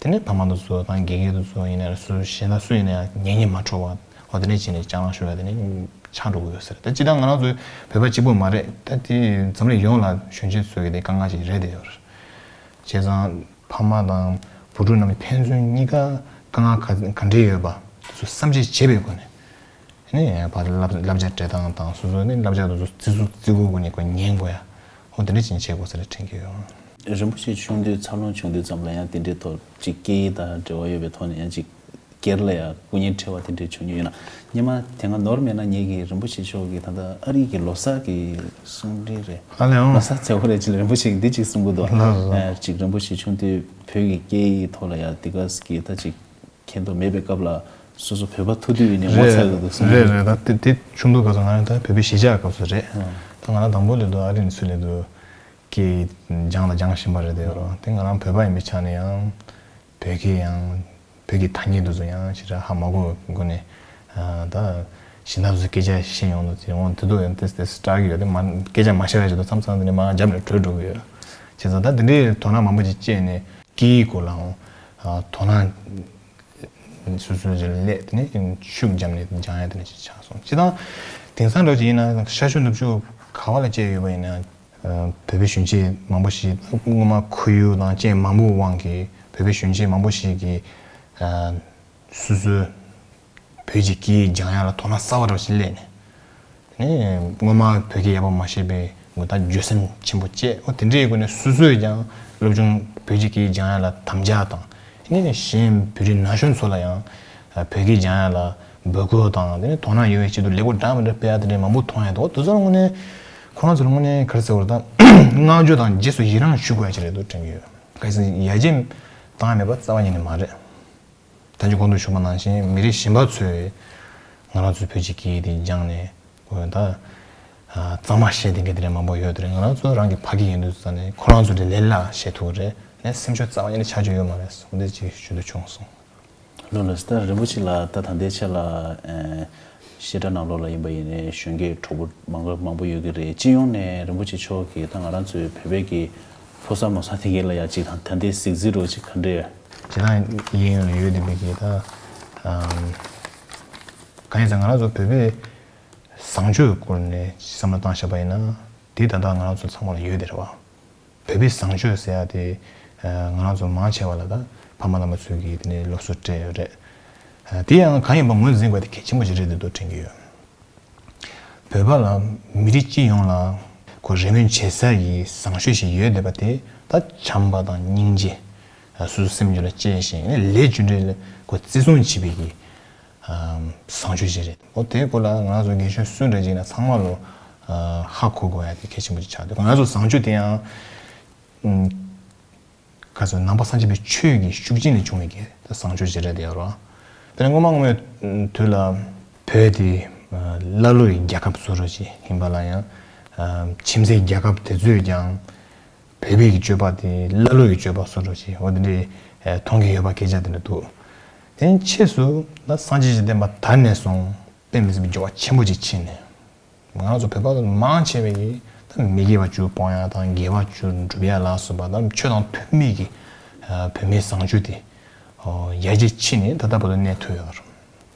དེ་ནས་ཕ་མ་དེ་ཚོ་དང་དགེ་རྒན་དེ་ཚོ་ཡིན་ན་རེད། སུ་གཞན་དག་སུ་ཡིན་ན་ཡང་ཉན་ཉན་མ་འགྲོ་བ། འོ་དེ་འདྲ་བྱས་ནས་སྤྱང་ལང་ཞུ་ཡ་དེ་ནི་ ཆགས་འགྲོ་གི་ཡོད་ཟེར། ད་སྤྱིར་བཏང་ང་རང་ཚོའི་བོད་པ་གཅིག་པུ་མ་རེད། ད་དེ་འཛམ་གླིང་ཡོངས་ལ་གཞོན་སྐྱེས་ཚོ་གི་དེ་དཀའ་ངལ་ཞིག་རེད་དེ་ཡོད་རེད། བྱས་ཙང་ཕ་མ་དང་བུ་ཕྲུག་རྣམས་ཕན་ཚུན་གཉིས་ཀ་དཀའ་ངལ་ག་ག་འདྲས་ཡོད་པ་དེ་ཚོ་བསམ་གཞིག་བྱས་པའི་སྒོ་ནས། ནི་བར་བསླབ་བསླབ་བྱ་སྤྲད་སྟངས་དང་སོ་སོ་ནི་བསླབ་བྱ་དེ་ཚོ་བརྩི་སྲུང་བརྩི་བཀུར་སྒོ་ནས་ཁོ་ཉན་དགོས་ཡ། ཧོ་དེ་འདྲ་ཅིག་བྱེད་དགོས་ཟེར་དྲན་གྱི་ཡོད། རིན་པོ་ཆེ་ཆུང་དུས་འཚར་ལོངས་བྱུང་དུས་ཙམ་ལ་ཡང་དེ་འདྲའི་ཐོག་ཅིག་སྐད་ཡིག་དང་འབྲེལ་བ་ཡོད་པའི་ཐོག་ནས་ཡང་ཅིག་སྒེར་ལ་ཡང་སྐུ་ངལ་འཕྲད་པ་དེ་འདྲའི་བྱུང་མྱོང་ཡོད་ན། སྔོན་མ་དེ་སྔ་ནོར་མེད་ན་ངེད་ཀྱི་རིན་པོ་ཆེ་མཆོག་གི་ད་ལྟ་ཨ་རི་གི་ལོ་གསར་གྱི་གསུང་འཕྲིན་རེད། ཨ་ལས་ཨང་། ལོ་གསར་ཚེ་ཧོ་རེད་ཅིག་ལ་རིན་པོ་ཆེ་གིས་འདི་ཅིག་གསུང་གི་འདུག་ལགས་སོ། ཨ་ཅིག་རིན་པོ་ཆེ་ཆུང་དུས་བོད་ཀྱི་སྐད་ཡིག་ཐོག་ལ་ཡང་དེ་ག་གི་ད་ཅིག་མཁྱེན་རྟོགས་མེད་པའི་སྐབས་ལ་སོ་སོ་བོད་པ་ཐུག་དུས་ཡིན་ནའི་ངོ་ཚ་གི་འདུག་གསུང་གི་རེད་འདུག་རེད་རེད། ད་དེ་དེ་ཆུང་དུས་སྐབས་སུ་ང་རང་ད་བོད་པའི་གཞིས་ཆགས་སྐབས་སུ་རེད། ཨང་། ད་ང་རང་དང་པོ་སླེབས་དུས་ཨ་རི་ནས་ཚུར་སླེབས་དུས་སྐད་སྦྱང་ལ་སྦྱང་བཞིན་པ་རེད་དེ་རོ། དེ་ང་རང་བོད་པ་ཡིན་པའི་ཆ་ནས་ཡང་བོད་སྐད་ཡང་བོད་ཀྱི་ཐ་སྙད་དེ་ཚོ་ཡང་ཞེ་དྲག་ཧ་མ་གོ་གོ་ནས། ཨ་ད་གཞན་དག་ཚོས་སྐད་ཆ་བཤད་ཡོང་དུས་དེ་འོང་དེ་དུས་ཡང་ཏེ་ཏེ་སྐྲག་གི་ཡོད་དེ། མ་སྐད་ཆ་མ་བཤད་པ་ཞིག་ཏུ་མཚམས་མཚམས་དེ་ནས་མ་རྒྱབ་ནས་བྲོས་འགྲོ་གི་ཡོད། བྱས་ཙང་ད་དེ་འདྲའི་དོ་སྣང་མང་པོ་ཅིག་བྱས་ནས་སྐད་ཡིག་སྐོར་ལའང་ཨ་དོ་སྣང་སོ་སོའི་རིགས་ལས་དེ་ནས་ཤུགས་བརྒྱབ་ནས་སྦྱང་ཡ་དེ་འདྲ་ཞིག་ཆགས་སོང་། སྤྱིར་བཏང་དེང་སང་འདྲ་ཅིག་ཡིན་ན་ཤར་ཕྱོགས་ནུབ་ཕྱོགས་ག་བ་ལ་བཅད་ཡོད་པ་ཡིན་ན། ཨ་བོད་པའི་གཞོན་སྐྱེས་མང་པོ་ཞིག་སྔོན་མ་ཁོར་ཡུག་དང་རྐྱེན་མང་པོའི་དབང་གིས་བོད་པའི་གཞོན་སྐྱེས་མང་པོ་ཞིག་གིས་ཨ་སོ་སོའི་བོད་ཀྱི་སྐད་ཡིག་སྦྱང་ཡ་ལ་དོ་སྣང་གསར་པ་འདྲ་ཞིག་སླེབས་ནས། ནས་སྔོན་མ་བོད་སྐད་ཡག་པོ་མ་ཤེས་པའི་ངོ་ད་འགྱོད་སེམས་ཆེན་པོ་སྐྱེས། འོ་དེ་འདྲའི་སྒོ་ནས་སོ་སོས་ཀྱང་སློབ་ཆུང་བོད་ཀྱི་སྐད་ཡིག་སྦྱང་ཡ་ལ་དམ་བཅའ་དང་། ནས་གཞན་བོད་རིགས་ན་གཞོན་ཚོ་ལ་ཡང་བོད་སྐད་སྦྱང་ཡ་ལ་འབོད་སྐུལ་དང་། དེ་ནས་དོ་སྣང་ཡོང་བའི་ཆེད་དུ་ལས་འགུལ་འདྲ་མི་འདྲ་སྤེལ་ཡ་དེ་འདྲའི་མང་པོ་མཐོང་ཡ་འདུག་དེ་ཚོ་ལ་དངོས་གནས་ཁོ་རང་ཚོ་ལ་དངོས་གནས་ག་རེ་ཟེར་བ་རེད་ད། བསྔགས་བརྗོད་དང་རྗེས་སུ་ཡི་རང་ཞུ་དགོས་ཡ་ཅིག་རེད་འདུག་དྲན་གྱི་ཡོད། གལ་སྲིད་ཡར་རྒྱས་བཏང་ཡ་མེད་པ་རྩ་བ་ཉིད་ནས་མ་རེད། ད་ཅི་གོང་དུ་ཞུས་པ་ནང་བཞིན་མི་རིགས་གཞན་པ་ཚོས་ང་རང་ཚོའི་བོད་ཀྱི་སྐད་ཡིག་དེ་སྦྱངས་ནས་འོ་ད་གཙང་མ་བཤད་བསྡད་མཁན་དེ་འདྲ་མང་པོ་ཡོད་དེ་རེད། ང་རང་ཚོ་རང་གི་ཕ་སྐད་ཡིན་དུས་ཙང་ནས་ཁོ་རང་ཚོ་དེ་ལས་སླ་བཤད་ཐུབ་ཀྱི་རེད། ནས་སེམས་ཤུགས་རྩ་བ་ཉིད་ནས་ཆག་རྒྱུ་ཡོད་མ་རེད། འོ་འདི་ཅིག་ཞུ་འདོད་བྱུང་སོང་། ལགས་ལགས། ད་རིན་པོ་ཆེ་ལགས་ད་ད་ལྟའི་ཆ་ལ་ཨེ་བཤད་གྲྭ་ནང་ལོགས་ལ་ཡིན་པ་ཡིན་ནའི་གཞོན་སྐྱེས་གྲོགས་པོ་མང་པོ་མང་པོ་ཡོད་ཀྱི་རེད། སྤྱི་ཡོངས་ནས་རིན་པོ་ཆེ་མཆོག་གིས་ད་ང་རང་ཚོའི་བོད་པའི་གི་ཕོ་གསར་མོ་གསར་དེ་གའི་ལ་ཡ་ཅིག་དང་ད་ལྟའི་གཟིགས་ཚུལ་རོ་ཅིག་ག་འདྲས། ཇི་ལྟར་ཡིན་ཡོད་ལ་ཡོད་བསྡད་པའི་གི་ད་ཨམ་གང་ཡིན་ཟེར་ང་རང་ཚོ་བོད་པའི་བཟང་སྤྱོད་སྐོར་ནས་བསམ་བློ་བཏང་བཞག་པ་ཡིན་ན་དེ་ད་ལྟ་ང་རང་ཚོ་ཚང་མ་ལ་ཡོད་དེ་རེད་བ། བོད་པའི་བཟང་སྤྱོད་ཟེར་ཡ་དེ་ང་རང་ཚོ་མང་ཆེ་བ་ལ་ད་ཕ་མ་བླ་མ་ཚོས་ཀྱིས་དེ་ནས་སློབ་གསོ་སྤྲད་ཡོད་རེད། དེ་ཡང་གང་ཡིན་པ་ངོས་འཛིན་དགོས་དེ་གལ་ཆེན་པོ་ཞིག་རེད་འདུག་དྲན་གྱི་ཡོད། བོད་པ་ལ་མི་རིགས་སྤྱི་ཡོངས་ལ་ཁོ་རེ་སྨོན་བྱེད་ས་ཡི་བཟང་སྤྱོད་ཞིག་ཡོད་བསྡད་པ་དེ་ད་བྱམས་པ་དང་སྙིང་རྗེ། སོ་སོ་སེམས་རྒྱུད་ལ་སྐྱེས་ཤིང་ལས་རྒྱུ་འབྲས་ལ་ཁོ་བརྩི་སྲུང་བྱེད་པའི་གི་བཟང་སྤྱོད་ཅིག་རེད། འོ་དེའི་སྐོར་ལ་ང་རང་ཚོ་རྒན་གཞོན་སུ་འདྲ་ཅིག་ན་ཚང་མ་ལོ་ཧ་གོ་དགོས་ཡ་དེ་གལ་ཆེན་པོ་ཅིག་ཆགས་འདུག་ང་རང་ཚོ་བཟང་སྤྱོད་དེ་ཡང་ག་ཚོད་ནང་པ་སངས་རྒྱས་པའི་ཆོས་ཀྱི་ཤུགས་རྐྱེན་ལས་བྱུང་བའི་གི་བཟང་སྤྱོད་ཅིག་རེད་དེ་ཡོད་རོ། དེ་ནས་སྔོན་མ་སྔོན་མའི་དུས་ལ་བོད་དེ་ཀླ་ཀློའི་རྒྱལ་ཁབ་བཟོ་འདྲ་ཅིག་ཡིན་པ་ལ་ཡང་ཁྱིམ་མཚེས་རྒྱལ་ཁབ་དེ་ཚོས་ཀྱང་བོད་པའི་གི་སྤྱོད་པ་དེ་ཀླ་ཀློའི་གི་སྤྱོད་པ་བཟོ་འདྲ་ཅིག་འོ་དེ་འདྲའི་མཐོང་གི་ཡོད་པ་སྐད་ཆ་དེ་འདྲ་འདུག་དེ་ཕྱིས་སུ་ད་སངས་རྒྱས་ཀྱི་བསྟན་པ་དར་ནས་བཟུང་དཔེ་མི་སྲིད་པའི་འགྱུར་བ་ཆེན་པོ་ཅིག་ཕྱིན་ནས། ང་རང་ཚོ་བོད་པ་མང་ཆེ་བས་ཀྱིས་ད་མི་དགེ་བ་བཅུ་སྤོང་ཡ་དང་དགེ་བ་བཅུ་སྒྲུབ་ཡ་ལ་སོགས་པ་ད་ཆོས་དང་མཐུན་མིན་གྱི་བོད་མིའི་བཟང་སྤྱོད་དེ་ཡར་རྒྱས་ཕྱིན་ནས་ད་ལྟ་བར་དུ་གནས་ཐུབ་ཡོད་རེད།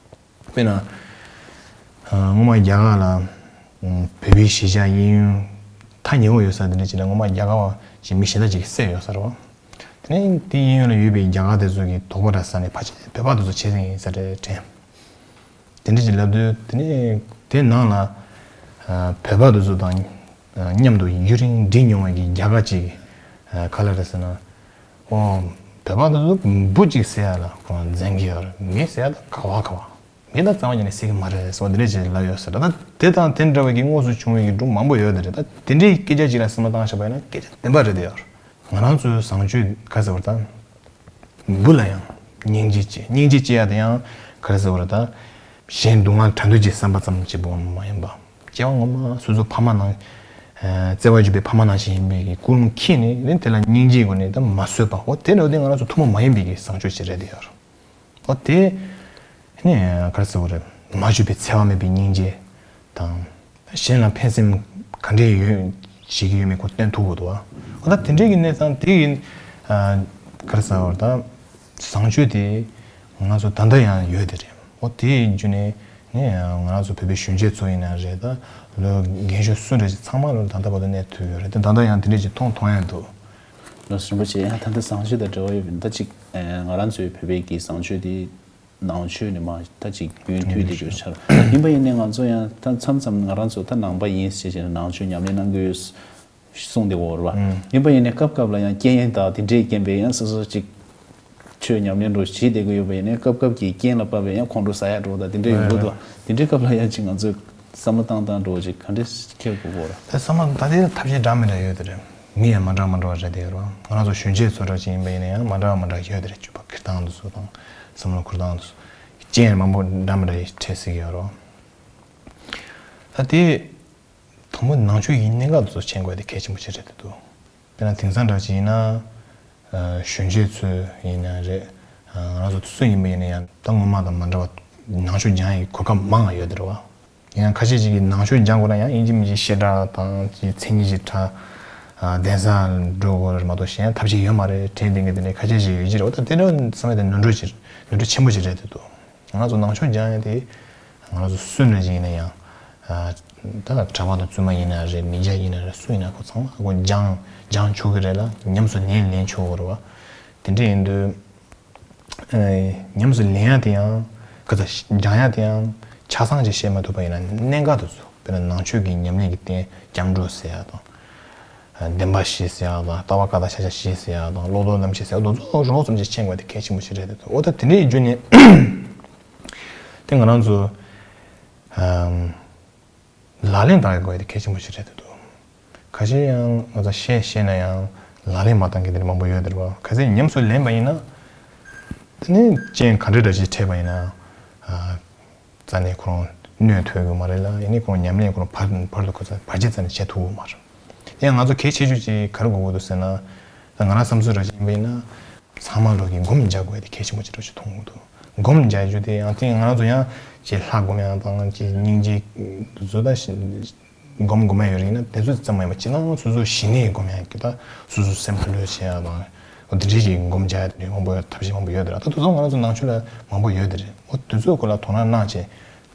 དཔེར་ན། སྔོན་མ་རྒྱ་གར་ལ་བོད་པའི་གཞིས་ཆགས་གཡས་གཡོན་ཐག་ཉེ་བོ་ཡོད་ས་དེ་འདྲ་ཅིག་ལ་སྔོན་མ་རྒྱ་གར་བ་ཅིག་མི་གཞན་དག་ཅིག་གིས་བསད་ཡོད་ས་རེད་བ། དེ་ནས་དེ་གཡས་གཡོན་ལ་ཡོད་པའི་རྒྱ་གར་དེ་ཚོ་གིས་དོགས་པ་འདྲ་ཟ་ནས་ཕལ་ཆེར་བོད་པ་དེ་ཚོ་བྱས་ཟིན་ཡིན་ས་རེད་དྲན། དེ་འདྲ་ཅིག་ལབ་དུས་དེ་ནས་དེ་ནང་ལ་བོད་པ་དེ་ཚོ་དང་མཉམ་དུ་ཡུན་རིང་འགྲིག་མྱོང་བའི་རྒྱ་གར་ཅིག་ག་ལ་རེད་ཟེར་ན། ཨོ། བོད་པ་དེ་ཚོ་འབུ་ཅིག་བསད་ཡ་ལ་ཁོ་རང་འཛེམ་གྱི་ཡོད་རེད། མི་བསད་ཡ་ལ་ག་བ་ག་བ། མི་ལ་རྩ་བ་ཉིད་ནས་བསད་ཀྱི་མ་རེད་ཟེར་བ་འདི་འདྲ་ཅིག་ལབ་ཡོད་ཟེར། ད་དེ་དང་དེ་འདྲ་བའི་གི་དངོས་སུ་བྱུང་བའི་གི་སྒྲུང་མང་པོ་ཡོད་དེ་རེད། ད་དེ་འདྲའི་སྐད་ཆ་ཅིག་ལ་སེམས་པ་བཏང་བཞག་པ་ཡིན་ན་སྐད་ཆ་བདེན་པ་རེད་དེ་ཡོད་རེད། ང་རང་ཚོའི་བཟང་སྤྱོད་ག་ཟེར་བ་ད། འབུ་ལ་ཡང་སྙིང་རྗེ་སྐྱེ། སྙིང་རྗེ་སྐྱེ་ཡ་དེ་ཡང་ག་རེ་ཟེར་བ་རེད་ད། གཞན་སྡུག་བསྔལ་དྲག་འདོད་ཀྱི་བསམ་པ་ཙམ་གཅིག་པོ་མ་ཡིན་པ། སྐྱེ་བ་སྔོན་མ་སོ་སོ་ཕ་མ་ནང་། བརྩེ་བ་བརྗོད་པའི་ཕ་མ་ནང་བཞིན་ཡིན་པའི་གི་ཀུན་སློང་འཁྱེར་ནས་ནི་དེ་ལ་སྙིང་རྗེའི་སྒོ་ནས་ད་མ་བཟོད་པ། འོ་དེ་འདྲ་བ་དེ་ང་རང་ཚོ་ཐུན་མོང་མ་ཡིན་པའི་གི་བཟང་སྤྱོད་ཅིག་རེད་དེ་ཡོད། འོ་དེ། ནི་ག་རེ་ཟེར་བ་རེད། མ་བཅོས་པའི་འཚེ་བ་མེད་པའི་སྙིང་རྗེ་དང་། གཞན་ལ་ཕན་སེམས་ག་འདྲས་ཡོད་བྱེད་ཀྱི་ཡོད་མེད་ཁོ་སྟོན་ཐུབ་དགོས་འདུག་བ། འོ་ད་དེ་འདྲས་ཀྱི་གནས་སྟངས་དེ་ཡིན། ག་རེ་ཟེར་བ་རེད་ད། བཟང་སྤྱོད་དེ་ང་ཚོ་ད་ལྟ་ཡང་ཡོད་དེ་རེད། འོ་དེ་ཡིན་རྒྱུ་ནས་ ནས་ང་རང་ཚོ་བོད་པའི་གཞོན་སྐྱེས་ཚོ་ཡིན་ན་རེད། ད་ལོ་རྒན་གཞོན་སུ་འདྲ་ཞིག་ཚང་མ་ལོ་ད་ལྟ་བར་དུ་གནས་ཐུབ་ཡོད་རེད། ད་ད་ལྟ་ཡང་དེ་འདྲ་ཞིག་མཐོང་མཐོང་ཡ་འདུག་ལགས་སོ། རིན་པོ་ཆེ། ཡང་ད་ལྟ་བཟང་སྤྱོད་དང་འབྲེལ་བ་ཡོད་པ་ཡིན་ད་ཅིག་ང་རང་ཚོའི་བོད་པའི་གི་བཟང་སྤྱོད་དེ་ནང་ཆོས་ནས་མ་ད་ཅིག་རྒྱུན་མཐུད་དེ་ཡོད་ཆགས། ཡིན་པ་ཡིན་ནའི་ང་ཚོ་ཡང་ད་མཚམས་མཚམས་ང་རང་ཚོ་ད་ནང་པ་ཡིན་ཟེར་བྱས་ནས་ནང་ཆོས་ཉམས་ལེན་གནང་གི་ཡོད་གསུངས་བསྡད་ཡོད་རེད་བ། ཡིན་པ་ཡིན་ནའི་སྐབས་སྐབས་ལ་ཡང་རྐྱེན་དང་དེ་འདྲའི་རྐྱེན་པས་ཡང་སོ་སོ་ཅིག་ཆོས་ཉམས་ལེན་འགྲོ་བྱེད་བསྡད་ཀྱི་ཡོད་པ་ཡིན་ནའི་སྐབས་སྐབས་ཀྱི་རྐྱེན་ལ་དཔག་པའི་ཡང་ཁོང་ཁྲོ་ཟ་ཡ་འགྲོ་ད་དེ་འདྲ་ཡོང་གི་འདུག་བ། དེ་འདྲའི་སྐབས་ལ་ཡང་ཅིག་ང་ཚོས་བསམ་བློ་བཏང་སྟངས་འགྲོ་བ་ཅིག་ག་འདྲས་འཁྱེར་དགོས་ཀྱི་ཡོད་རེད། ད་བསམ་བློ་ད་དེ་ཐབས་ཤེས་འདྲ་མི་འདྲ་ཡོད་དེ་རེད། མི་ཡང་མ་འདྲ་མ་འདྲ་བ་རེད་དེ་ཡོད་རེད་བ། ང་རང་ཚོ་གཞོན་སྐྱེས་ཚོ་འདྲ་ཅིག་ཡིན་པ་ཡིན་ན་ཡང་མ་འདྲ་བ་མ་འདྲ་ཡོད་དེ་རེད། སྤྱོད་པ་འཁྱེར་སྟངས་དེ་ཚོ་དང་བསམ་བློ་འཁོར་སྟངས་དེ་ཚོ་རྐྱེན་མང་པོ་འདྲ་མི་འདྲ་ཡིས་འཕྲད་སྲིད་ཀྱི་ཡོད་རེད་བ། ད་དེ། དང་པོ་ནང་ཆོས་ཀྱི་གནད་འགག་དེ་ཚོ་མཁྱེན་དགོས་དེ་གལ་ཆེན་པོ་ཞིག་རེད་དེ་འདུག་དཔེར་ན་དེང་སང་འདྲ་ཅིག་ཡིན་ན། ཨ། གཞོན་སྐྱེས་ཚོ་ཡིན་ན་རེད། ཨ། ང་རང་ཚོ་སུ་ཡིན་པ་ཡིན་ན་ཡང་ད་སྔོན་མ་དང་མ་འདྲ་བ་ནང་ཆོས་སྦྱང་ཡའི་གོ་སྐབས་མང་བ་ཡོད་དེ་རེད་བ། ཡིན་ན་ཁ་ཤས་ཅིག་གིས་ནང་ཆོས་སྦྱང་དགོས་ན་ཡང་ཨིན་ཇི་མིན་ཇི་བཤད་གྲྭ་དང་ཅིག་མཚན་ཉིད་ཅིག་གྲྭ། ཨ། གདན་ས་འགྲོ་དགོས་རེད་མ་གཏོགས་གཞན་ཐབས་ཤེས་ཡོད་མ་རེད་དྲན་བསྡད་མཁན་དེ་འདྲ་ཁ་ཤས་ཤིག་ཡོད་ཀྱི་རེད་བ། ད་དེ་འདྲ་བསམ་ཡ་དེ་ནོར་འཁྲུལ་ཅིག་ནོར་འཁྲུལ་ཆེན་པོ་ཅིག་རེད་དེ་འདུག་ང་ཚོ་ནང་ཆོས་སྦྱང་ཡ་དེ་ང་ཚོ་སུ་འདྲ་ཞིག་ཡིན་ན་ཡང་། ཨ། ད་གྲྭ་པ་དང་བཙུན་མ་ཡིན་ན་རེད། མི་སྐྱ་ཡིན་ན་རེད། སུ་ཡིན་ན་ཁོ་ཚང་མ་ཁོ་སྦྱང་སྦྱང་ཆོག་གི་རེད་ལ། ཉམས་སུ་ལེན་ལེན་ཆོག་གི་རེད་བ། དེ་འདྲ་ཡིན་དུས། ཨ། ཉམས་སུ་ལེན་ཡ་དེ་ཡང་ག་ཚ་སྦྱང་ཡ་དེ་ཡང་ཆ་ཚང་ཅིག་ཤེས་མ་ཐུབ་པ་ཡིན་ན་གནད་འགག་ཏུ་ཚུད། དཔེར་ན་ནང་ཆོས་ཀྱི་ཉམས་ལེན་གྱི་རྟེན་སྐྱབས་འགྲོ་ཟེར་ཡ་དང་། བདེན་པ་བཞི་ཟེར་ཡག་དང་། ལྟ་བ་བཀའ་དང་ཤཱཀྱ་བཞི་ཟེར་ཡག་དང་། བློ་ལྡོག་རྣམ་བཞི་ཟེར་ཡག་དེ་ཚོ་རོབ་ཙམ་ཞིག་མཁྱེན་དགོས་དེ་གལ་ཆེན་པོ་ཞིག་རེད་དེ་འདུག་འོ་ད་དེ་འདྲའི་རྒྱུ་ནས་དེ་ང་རང་ཚོ་ཨམ་ལག་ལེན་བསྟར་དགོས་དེ་གལ་ཆེན་པོ་ཞིག་རེད་དེ་འདུག་ཁ་ཤས་ཡང་ང་ཚོ་བཤད་བཤད་ན་ཡང་ལག་ལེན་མ་བསྟར་མཁན་དེ་འདྲ་མང་པོ་ཡོད་དེ་རེད་བ། གལ་སྲིད་ཉམས་སུ་ལེན་པ་ཡིན་ན་དེ་ནི་རྐྱེན་ག་འདྲ་འདྲ་ཞིག་འཕྲད་པ་ཡིན་ན། ཨ། རྩ་ནས་ཁོ་རང་གནོད་ཐུབ་ཡོད་མ་རེད་ལ། ཡིན་ནའི་ཁོ་རང་ཉམས་ལེན་ཁོ་རང་བར་བར་དུ་ཁོ་ཚོ་བར་ཆད་རྩ་ནས་བྱེད་ཐུབ་ཡོད་མ་རེད། དེ་ཡང་ང་ཚོ་གལ་ཆེ་ཤོས་ཅིག་ག་རེ་དགོས་ཀྱི་འདུག་ཟེར་ན། ད་ང་རང་བསམ་ཚུལ་ར་ཅིག་ཡིན་པ་ཡིན་ན། ཚང་མ་ལོག་གི་སྒོམ་རྒྱག་དགོས་དེ་གལ་ཆེན་པོ་ཅིག་འདྲ་ཞིག་མཐོང་གི་འདུག་སྒོམ་རྒྱག་རྒྱུ་དེ་ཡང་ཅིག་ང་རང་ཚོ་ཡང་ཅིག་ལྷ་སྒོམ་ཡག་དང་ཅིག་སྙིང་རྗེ་བཟོ་ལྟ་ཞིག་སྒོམ་སྒོམ་ཡ་ཡོད་རེད་ན་དེ་ཚོ་ཙམ་མ་ཡིན་པ་ཅི་ལའང་སོ་སོ་ཞི་གནས་སྒོམ་ཡ་གི་ད་སོ་སོ་སེམས་ལྷོད་ལྷོད་བྱེད་ཡ་དང་། འོ་དེ་འདྲའི་ཞིག་སྒོམ་རྒྱག་ཡ་དེ་འདྲའི་མང་པོ་ཡོད། ཐབས་ཤེས་མང་པོ་ཡོད་དེ་ར། ད་དེ་ཚོ་ང་རང་ཚོ་ནང་ཆོས་ལ་མང་པོ་ཡོད་དེ་རེད། འོ་དེ་ཚོའི་སྐོར་ལ་དོ་སྣང་གནང་བྱས་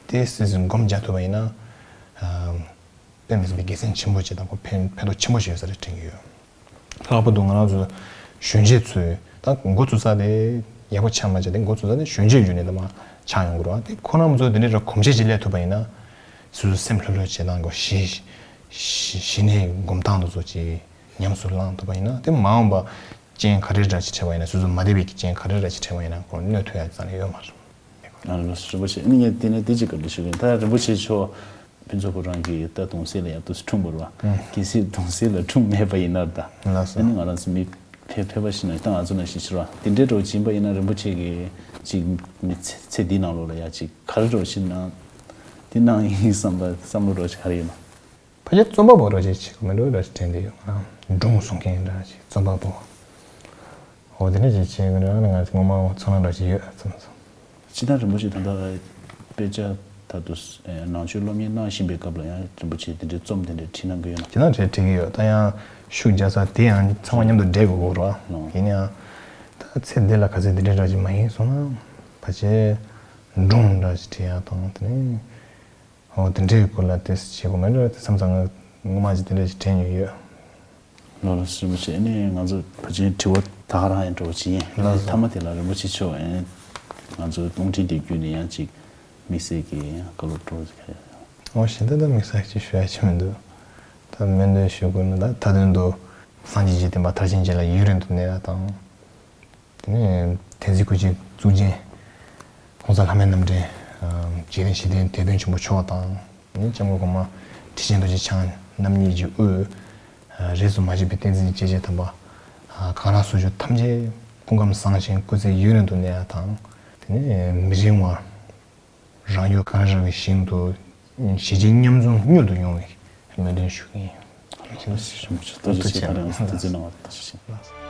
དེ་སྲིད་སྲིད་སྒོམ་རྒྱག་ཐུབ་པ་ཡིན་ན། ཨམ། དཔེ་མི་སྲིད་པའི་དགེ་མཚན་ཆེན་པོ་ཅིག་དང་ཁོ་ཕན་ཕན་ཐོགས་ཆེན་པོ་ཞིག་ཡོད་ས་རེད་དྲན་གྱི་ཡོད། ལྷག་པར་དུ་ང་རང་ཚོ་གཞོན་སྐྱེས་ཚོས་ད་འགོ་བཙུགས་ས་དེ་ཡག་པོ་ཆགས་མ་ཆགས་དེ་འགོ་བཙུགས་ས་དེ་གཞོན་སྐྱེས་ཡུལ་ནས་དུ་མ་ཆགས་ཡོང་དགོས་རེད་བ། དེ་ཁོ་རང་ཚོ་དེ་འདྲའི་ར་གོམས་གཤིས་ཅིག་སླེབས་ཐུབ་པ་ཡིན་ན། སོ་སོ་སེམས་ལྷོད་ལྷོད་བྱེད་སྟངས་གོ་ཞི་ཞི་ཞི་གནས་སྒོམ་སྟངས་དེ་ཚོ་ཅིག་ཉམས་སུ་བླངས་ཐུབ་པ་ཡིན་ན། དེ་མ་འོངས་པ་རྐྱེན་ག་རེ་འདྲ་ཞིག་འཕྲད་པ་ཡིན་ན། སོ་སོ་མ་བདེ་བའི་རྐྱེན་ག་རེ་འདྲ་ཞིག་འཕྲད་པ་ཡིན་ན་ཁོ་གནོད་ཐུབ་ཡ་རྩ་ནས་ཡོད་མ་རེད། ཨ་ལགས་སོ། རིན་པོ་ཆེ། ཨ་ནི་ངས་དེ་ནས་དེ་གཅིག་བཀའ་འདྲི་ཞུ་གི་ཡིན། ད་རིན་པོ་ཆེ་མཆོག་ཕུན་ཚོགས་ཁོ་རང་གིས་ད་གདུང་སྲས་ལ་ཡང་དུ་འཁྲུངས་པ་རེད་བ། ཨང་། གལ་སྲིད་གདུང་སྲས་ལ་འཁྲུངས་མེད་པ་ཡིན་ན་ད། ལགས་སོ། ཨ་ནི་ང་རང་ཚོ་མི་ཕལ་ཕལ་པ་ཞིག་ན་ད་ང་ཚོ་ནང་བཞིན་ཤི་ར་དེ་འདྲའི་འགྲོ་བཞིན་པ་ཡིན་ན་རིན་པོ་ཆེ་གིས་ཅིག་མི་ཚེ་ཚེ་འདིའི་ནང་ལོགས་ལ་ཡ་ཅིག་ག་རེ་འགྲོ་བཞིན་ན་དེ་ནང་ཡིན་བསམ་པ་བསམ་བློ་འགྲོ་ཞིག་ག་རེ་ཡོད་ན། ཕལ་ཆེར་རྩོམ་པ་པོ་འདྲ་ཅིག་བྱེད་དགོས་མིན་འགྲོ་འདྲ་ཞིག་དྲན་བསྡད་ཡོད། ང་རང་སྒྲུང་གསུང་མཁན་འདྲ་ཅིག་རྩོམ་པ་པོ། འོ་དེ་འདྲ་ཅིག་བྱེད་དགོས་འདྲ་ང་ཚོ་ངོ་མ་འོ་ཚོར་སྣང་འདྲ་ཅིག་ཡོད་ཙམ་ཙམ། སྤྱིར་བཏང་རིན་པོ་ཆེ་ད་ལྟ་དཔེ་ཆ་ད་དུ་ནང་ཆོས་སློབ་གཉེར་གནང་བཞིན་པའི་སྐབས་ལ་ཡང་རིན་པོ་ཆེ་དེ་འདྲའི་རྩོམ་དེ་འདྲའི་བྲིས་གནང་གི་ཡོད་ན། ཁྱེད་རང་བྲིས་བྲིས་ཀྱི་ཡོད། ད་ཡང་ཤུགས་རྒྱག་ས་དེ་ཡང་ཚང་མ་མཉམ་དུ་འདྲེས་དགོས་དགོས་རེད་བ། ཡིན་ཡང་ད་ཚེ་འདི་ལ་ག་ཚད་འདི་འདྲའི་འདྲ་ཅིག་མ་ཡིན་སོང་ན་ཕལ་ཆེར་སྒྲུང་འདྲ་ཅིག་བྲིས་ཡག་དང་དེ་ནས། འོ་དེ་འདྲའི་སྐོར་ལ་དེ་བྱེད་དགོས་མེད་འགྲོ་དེ་མཚམས་མཚམས་ངས་ངོ་མ་ཅིག་དེ་འདྲ་ཞིག་དྲན་ཡོད་ཡོད། ལགས་ལགས་སོ། རིན་པོ་ཆེ། ཨ་ནི་ང་ཚོ་ཕལ་ཆེར་དྲི་བ་ད་ག་རང་ཡང་འགྲོ་བ་ཅིག་ཡིན། ལགས་སོ། མཐའ་མ་དེ་ལ་རིན་པོ་ཆེ་མཆོག་ཨ་ནི་ང་ཚོ་རླུང་འཕྲིན་དེ་བརྒྱུད་ནས་ཡང་ཅིག་དམིགས་བསལ་གྱི་ཡང་བཀའ་སློབ་སྤྲོ་བ་ཅིག་ག་རེ་ཡོད། འོ་གཞན་དེ་ད་དམིགས་བསལ་ཅིག་ཞུ་ཡ་ཅིག་མི་འདུག་ད་སྨོན་འདུན་ཞུ་དགོས་ན་ད་མཐའ་དོན་དུ་སངས་རྒྱས་ཀྱི་བསྟན་པ་མཐར་ཕྱིན་བཅས་ལ་ཡུན་རིང་དུ་གནས་ཡ་དང་། དེ་ནས་དེ་ཚེ་སྐུ་ཕྱྭའི་གཙུག་རྒྱན་༸གོང་ས་ལྷ་མོའི་རྣམ་འདྲེན་འཇིག་རྟེན་ཞི་བདེའི་དེད་དཔོན་ཆེན་པོ་མཆོག་དང་། དེ་ནས་སྐྱབས་མགོན་གོང་མ་ཁྲི་ཆེན་རྡོ་རྗེ་འཆང་རྣམ་གཉིས་ཀྱི་དབུས། རིས་སུ་མ་ཆད་པའི་བསྟན་འཛིན་སྐྱེས་ཆེན་དམ་པ་གང་ར་སོགས་ཐམས་ཅད་སྐུ་ཁམས་བཟང་ཞིང་སྐུ་ཚེ་ཡུན་རིང་དུ་གནས་ཡ་དང་། དེ་ནས་མི་རིང་བར་རང་ཡུལ་གངས་རི་ར་བའི་ཞིང་དུ་ཞི་བྱེད་མཉམ་འཛོམས་མྱུར་དུ་ཡོང་བའི་སྨོན་འདུན་ཞུ་གི་ཡིན། ཐུགས་རྗེ་ཆེ། ཐུགས་རྗེ་ཆེ། ཐུགས་རྗེ་གནང་བ་ཐུགས་རྗེ་ཆེ།